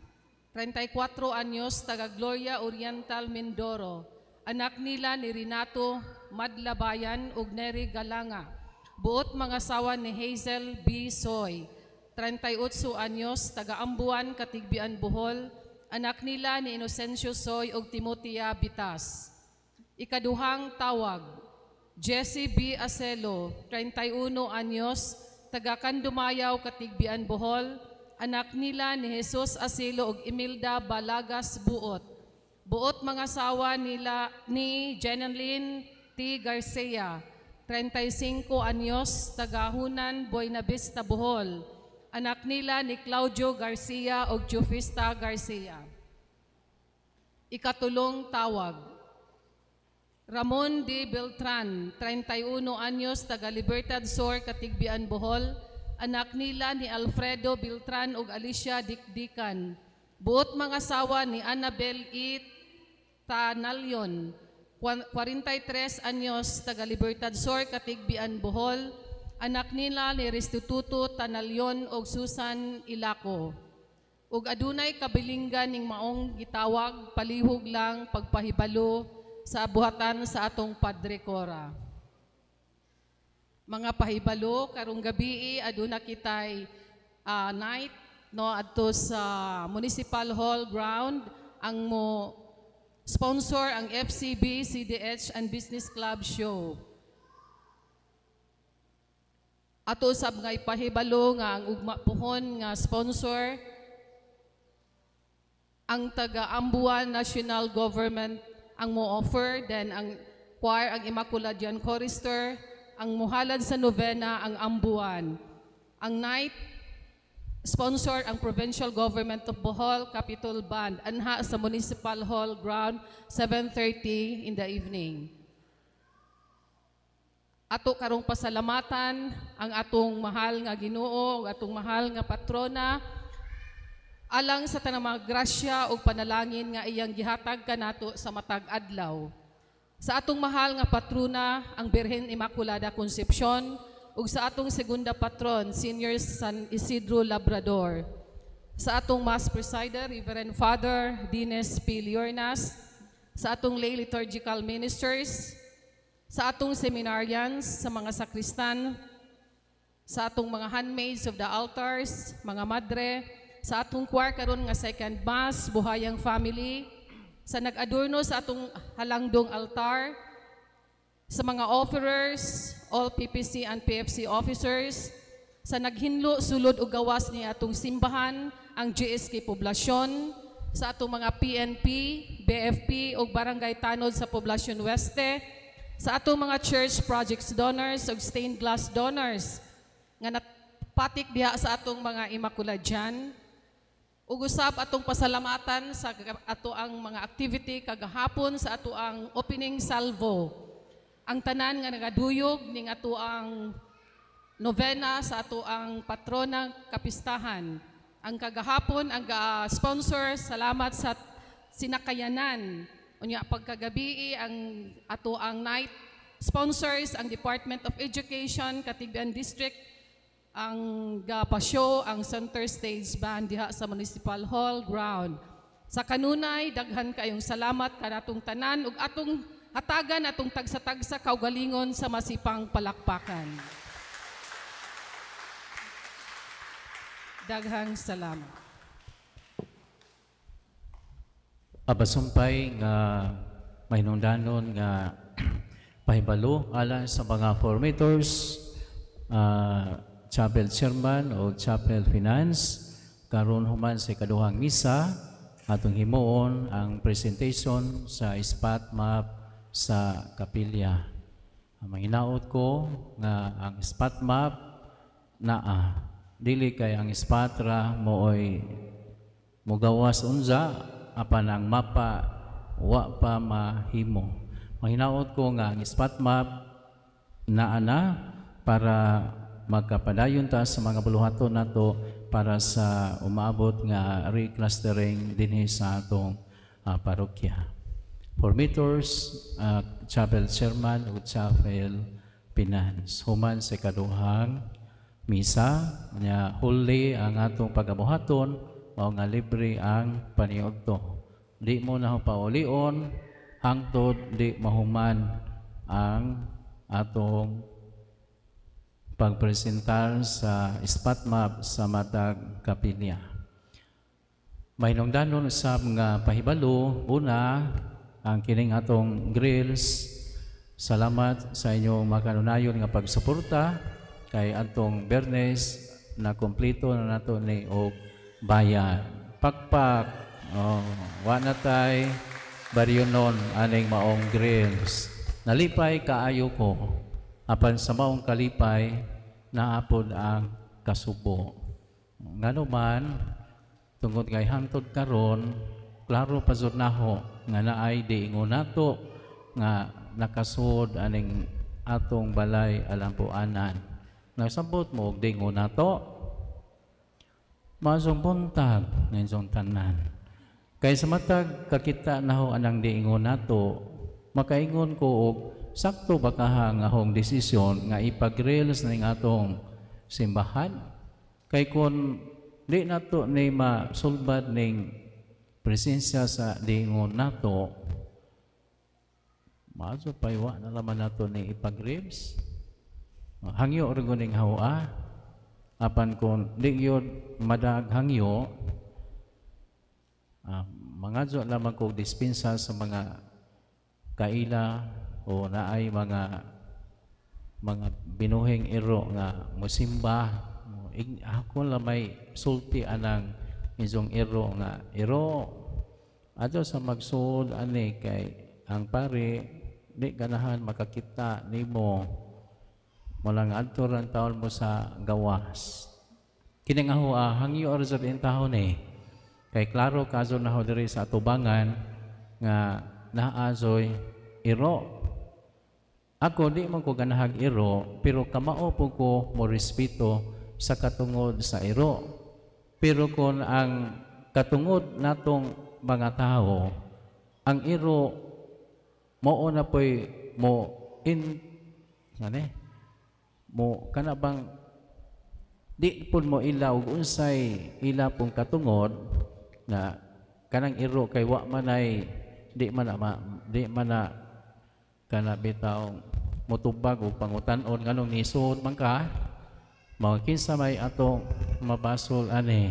A: 34 anyos, taga Gloria Oriental, Mindoro. Anak nila ni Renato Madlabayan ug Nery Galanga. Buot mga sawa ni Hazel B. Soy, 38 anyos, taga Ambuan, Catigbian, Bohol. Anak nila ni Inocencio Soy ug Timotea Bitas. Ikaduhang tawag, Jesse B. Acelo, 31 anyos, taga Kandumayaw, Catigbian, Bohol. Anak nila ni Jesus Asilo ug Imelda Balagas Buot. Buot mga sawa nila ni Jenelyn T. Garcia, 35 anyos, taga Hunan, Buenavista, Bohol. Anak nila ni Claudio Garcia ug Jufista Garcia. Ikatulong tawag, Ramon D. Beltran, 31 anyos, taga Libertad Sur, Catigbian, Bohol. Anak nila ni Alfredo Beltran ug Alicia Dikdikan. Buot mga sawa ni Annabel E. Tanalyon, 43 anyos, taga Libertad Sur, Catigbian, Bohol. Anak nila ni Restituto Tanalyon ug Susan Ilaco. Ug adunay kabilinggan ning maong gitawag, palihog lang pagpahibalo sa buhatan sa atong Padre Cora. Mga pahibalo karong gabi aduna kitay night no adto sa Municipal Hall ground. Ang mo sponsor ang FCB, CDH and Business Club Show. Ato sab nga ipahibalo nga ang ugma puhon nga sponsor ang taga Ambuan National Government ang mo offer, then ang choir ang Immaculadian Chorister, ang muhalad sa novena ang Ambuan. Ang night sponsor ang Provincial Government of Bohol, Capitol Band, anha sa Municipal Hall ground, 7:30 in the evening. Ato karong pasalamatan ang atong mahal nga Ginoo, atong mahal nga patrona, alang sa tanang mga grasya ug panalangin nga iyang gihatag kanato sa matag adlaw. Sa atong mahal nga patrona, ang Birhen Immaculada Concepcion, ug sa atong segunda patron, Senior San Isidro Labrador. Sa atong Mass Presider, Reverend Father Dines P. Liornas, sa atong lay liturgical ministers, sa atong seminarians, sa mga sakristan, sa atong mga handmaids of the altars, mga madre, sa atong choir karon nga second mass, Buhayang Family, sa nag-adorno sa atong halangdong altar, sa mga offerers, all PPC and PFC officers, sa naghinlo, sulod o gawas ni atong simbahan, ang GSK Poblacion, sa atong mga PNP, BFP o Barangay Tanod sa Poblacion Weste, sa atong mga church projects donors o stained glass donors, nga napatik diha sa atong mga Immaculadian, Ug usab atong pasalamatan sa ato ang mga activity kagahapon sa ato ang opening salvo. Ang tanan nga nagaduyog ning ato ang novena sa ato ang patrona kapistahan. Ang kagahapon ang sponsor, salamat sa sinakayanan. Unya pagkagabi ang ato ang night sponsors, ang Department of Education, Catigbian District, ang gapasyo, ang Center Stage Band diha sa Municipal Hall ground. Sa kanunay, daghan kayong salamat kanatong tanan ug atong hatagan atong tagsa-tagsa kaugalingon sa masipang palakpakan. Daghang salamat.
B: Abasumpay nga mahinungdanon nga pahibalo alang sa mga formators, chapel chairman o chapel finance, karon human sa ikaduhang misa atong himuon ang presentation sa spot map sa kapilya. Ang manginaot ko nga ang spot map naa dili kay ang spot ra mooy mugawas unsa apan ang mapa wa pa mahimo. Mahinaot ko nga ang spot map naa na para magkapadayon ta sa mga buluhaton nato para sa umaabot nga reclustering dinhi sa atong parokya. Formators, chapel chairman ug chapel finance. Human sa ikaduhang misa nya holy ang atong pagabuhaton, mao nga libre ang paniudto. Di mo na paulion hangtod di mahuman ang atong pagpresentar sa spot map sa matag kapilya. Mahinungdanon usab nga pahibalo, una ang kining atong grills. Salamat sa inyong makanunayon nga pagsuporta kay atong Bernes na kompleto na nato ni og bayad. Pakpak, oh, wa na tay baryonon aning maong grills. Nalipay kaayo ko. Apan sa maong kalipay, naapod ang kasubo. Ngano man, tungod kay hangtod karon, klaro pa jud naho nga naay diingon nato nga nakasud aning atong balay alampuanan. Nasabot mo og diingon nato, masong buntag ninyong tanan. Kay sa matag kakita naho anang diingon nato, makaingon ko og sakto ba kaha nga ahong desisyon nga ipag-rails ning atong simbahan? Kay kun di nato ni masulbad ning presensya sa diingon nato, maaso paywa na laman nato ni ipag-rails. Hangyo ra ning hawa, apan kun di gyud madag hangyo, mangadyo lamang kog dispensa sa mga kaila o naay mga binuhing iro nga mosimba. Ako lang may sulti anang isong iro nga iro adto sa magsuod ani kay ang pare di ganahan makakita nimo, mula nga adto ran taon mo sa gawas. Kini nga hoa hangyo ra jud intahon eh. Kay klaro kaso na ho diri sa atubangan nga naazoy iro. Ako di man ko ganahag iro, pero kamao po ko mo respeto sa katungod sa iro. Pero kung ang katungod natong mga tao, ang iro mao na po'y mo in ano mo kana bang di pud mo ila og unsay ila pong katungod na kanang iro kay wa man ay di man na, di man na kana bitaw motubag og pangutan-on nganong nisod man ka, mao kinsa may atong mabasol ani,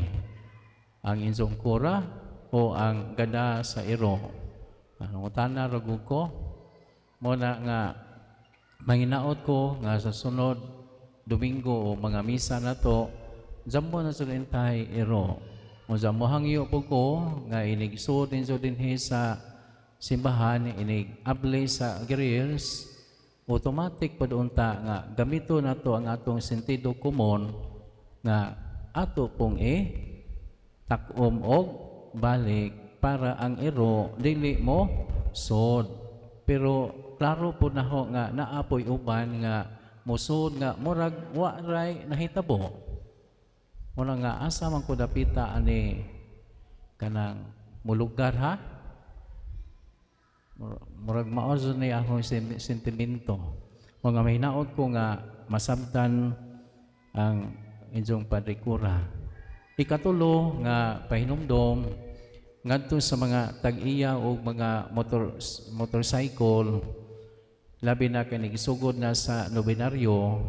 B: ang insong kura o ang gada sa iro. Pangutana ra gud ko mo na nga manginaot ko nga sa sunod Domingo o mga misa nato, jambo na sa intay iro. O jambo hangyo po ko nga inig suod ninyo dinhi sa simbahan, inig abli sa grills, automatic pod unta nga gamito nato ang atong sentido komon nga ato pong Takom og balik para ang iro dili mo sod. Pero klaro po na ho nga naapoy uban nga mosod nga murag wa ray nahitabo. Muna nga asa man ko dapita ani kanang mulugar ha? Murag mao ni akong sentimento. Mga mahinaot ko nga masabtan ang inyong padrikura. Ikatulo nga pahinumdom ngadto sa mga tag-iya o mga motorcycle, labi na kay nagisugod na sa nobenaryo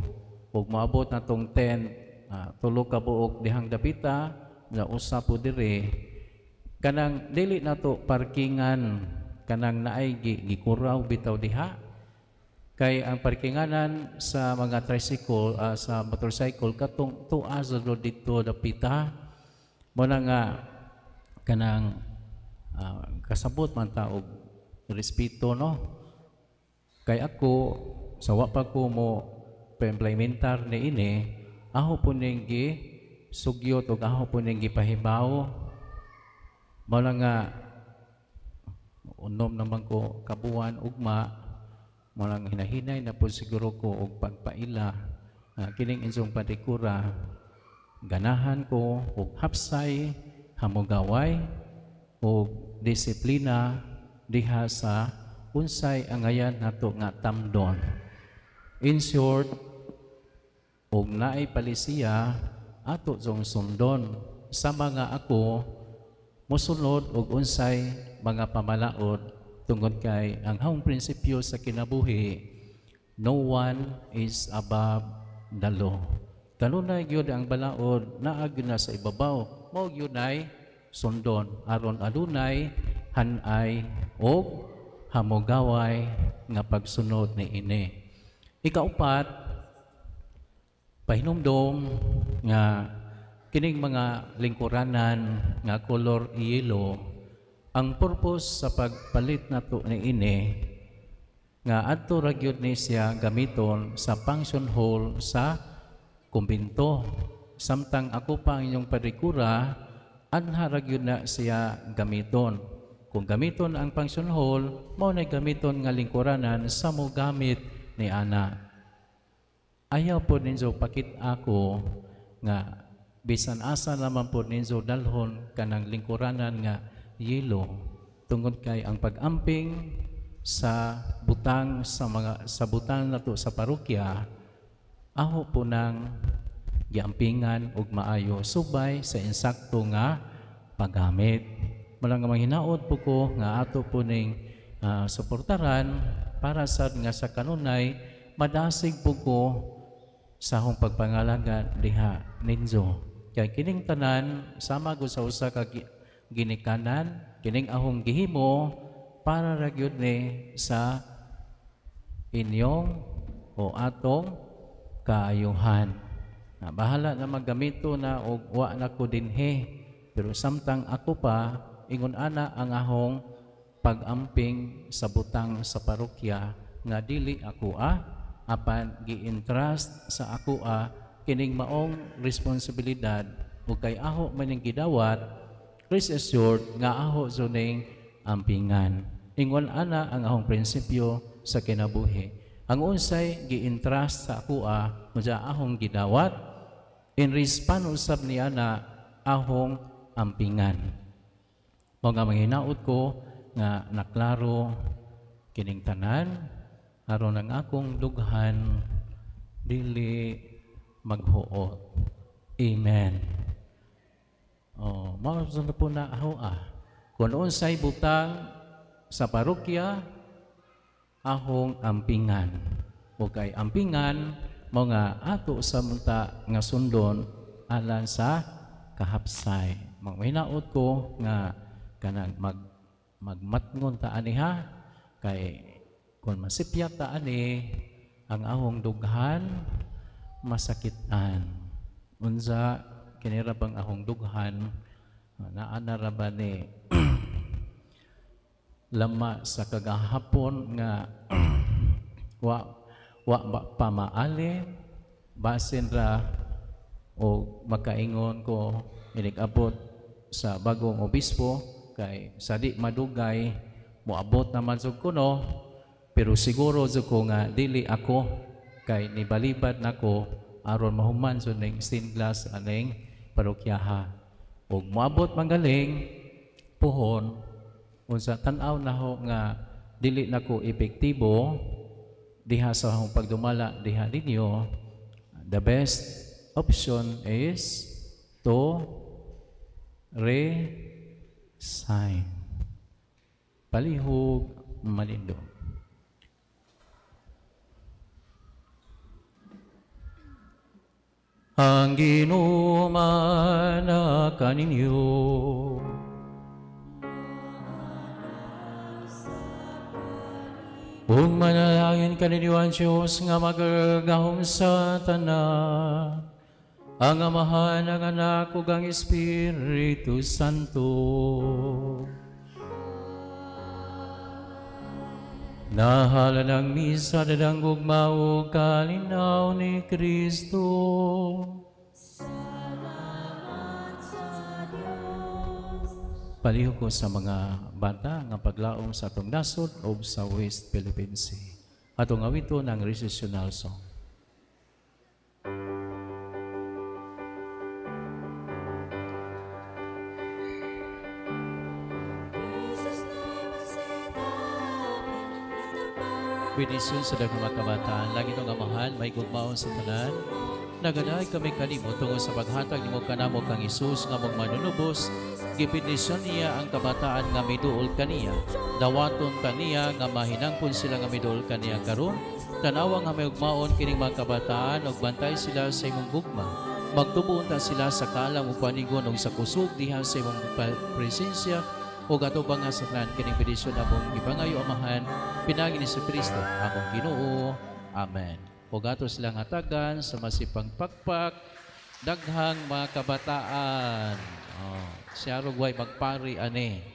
B: ug moabot na tong 10, tulo ka buok dihang dapita na usa po dire, kanang dili nato parkingan kanang naay gikuraw bitaw diha, kay ang parkinganan sa mga tricycle, sa motorcycle katong tuas do didto dapita. Mo na nga kanang kasabot man ta og respeto, no? Kay ako sa wa pa ko mo pa-implementar ni ini, aho po ning gi sugyot ug aho po ning gipahibaw. Mao na nga unom naman ko kabuan ugma, mao lang hinahinay na po siguro ko og pagpaila kining inyong padikura. Ganahan ko og hapsay, hamugaway og disiplina diha sa unsay angayan nato nga tamdon. In short, og naay palisiya ato jong sundon, sa mga ako mosunod og unsay mga pamalaod, tungod kay ang haong prinsipyo sa kinabuhi, no one is above the law. Kanunay gyud ang balaod naa gyud na sa ibabaw, mao gyud ay sundon aron adunay hanay og hamugaway nga pagsunod ni ini. Ikaupat, pahinumdom nga kining mga lingkuranan nga color yellow, ang purpose sa pagpalit nato ni ini nga adto ra gyud ni siya gamiton sa function hall sa kumbento. Samtang ako pa ang inyong padikura, anha ra gyud na siya gamiton. Kung gamiton ang function hall, mao na gamiton nga lingkuranan sa mo gamit ni ana. Ayaw po ninyo pakit ako nga bisan asa naman po ninyo dalhon kanang lingkuranan nga yelo, tungod kay ang pag-amping sa butang sa mga sa butang nato sa parokya, aho po nang giampingan og maayo subay sa insakto nga paggamit. Malang nga manghinaot po ko nga ato po ning suportaran para sad nga sa kanunay madasig po ko sa akong pagpangalaga diha ninyo. Kay kining tanan sama go sa usa ka ginikanan, kining ahong gihimo para ra gyud ni sa inyong o atong kaayuhan. Na bahala na maggamito na og wa na ko dinhi, pero samtang ako pa ingon ana ang ahong pag-amping sa butang sa parokya nga dili ako apan gi-entrust sa ako kining maong responsibilidad, ug kay aho man ning gidawat, rest assured nga aho zuning ampingan. Ingon ana ang ahong prinsipyo sa kinabuhi. Ang unsay gi-entrust sa ako mudya ahong gidawat, in response usab ni ana ahong ampingan. Mao nga manghinaot ko nga naklaro kining tanan aron ang akong dughan dili maghuot. Amen. Oh, mao sa po na aho Kung unsay butang sa parokya ahong ampingan. O kay ampingan mao nga ato sa munta nga sundon alang sa kahapsay. Manghinaot ko nga kanang magmatngon ta ani ha, kay kung masipyat ta ani ang ahong dughan masakitan. Unsa kini ra bang ahong dughan naa na ra ba ni lama sa kagahapon nga wa wa pa maali, basin ra o makaingon ko inig-abot sa bagong obispo kay sa di madugay moabot naman jud kuno, pero siguro jud ko nga dili ako kay nibalibad nako aron mahuman jud ning stained glass aning parokyaha. Ug moabot magaling puhon unsa tan-aw naho nga dili nako epektibo diha sa akong pagdumala diha ninyo, the best option is to resign. Palihog malindog. Ang Ginoo man kaninyo. Ug manalangin kaninyo ang Diyos nga magagahom sa tanan, ang Amahan, ang Anak, ug ang Espiritu Santo. Nahalan ang misa dadang gugma ug kalinaw ni Kristo.
D: Salamat sa Dios.
B: Palihog ko sa mga bata nga paglaom sa atong nasod o sa West Philippine Sea. Atong awiton ang recessional song. Bendición sa daghang mga kabataan, langit ang Amahan, may gugmaon sa tanan. Naganahay kami kanimo tungod sa paghatag nimo kanamo kang Hesus nga mong manunubos. Gibendisyon niya ang kabataan nga miduol kaniya. Dawaton kaniya nga mahinangpon sila nga miduol kaniya karon. Tanawa nga may ugmaon kining mga kabataan ug bantay sila sa imong gugma. Magtubo unta sila sa kaalam ug panigon ug sa kusog diha sa imong presensya. Ug atubang nga sa tanan kining bendisyon among gipangayo Amahan, pinaagi ni Kristo among Ginoo. Amen. Ug ato silang hatagan sa masipang pakpak daghang mga kabataan. Oh, siya rugway magpari ani.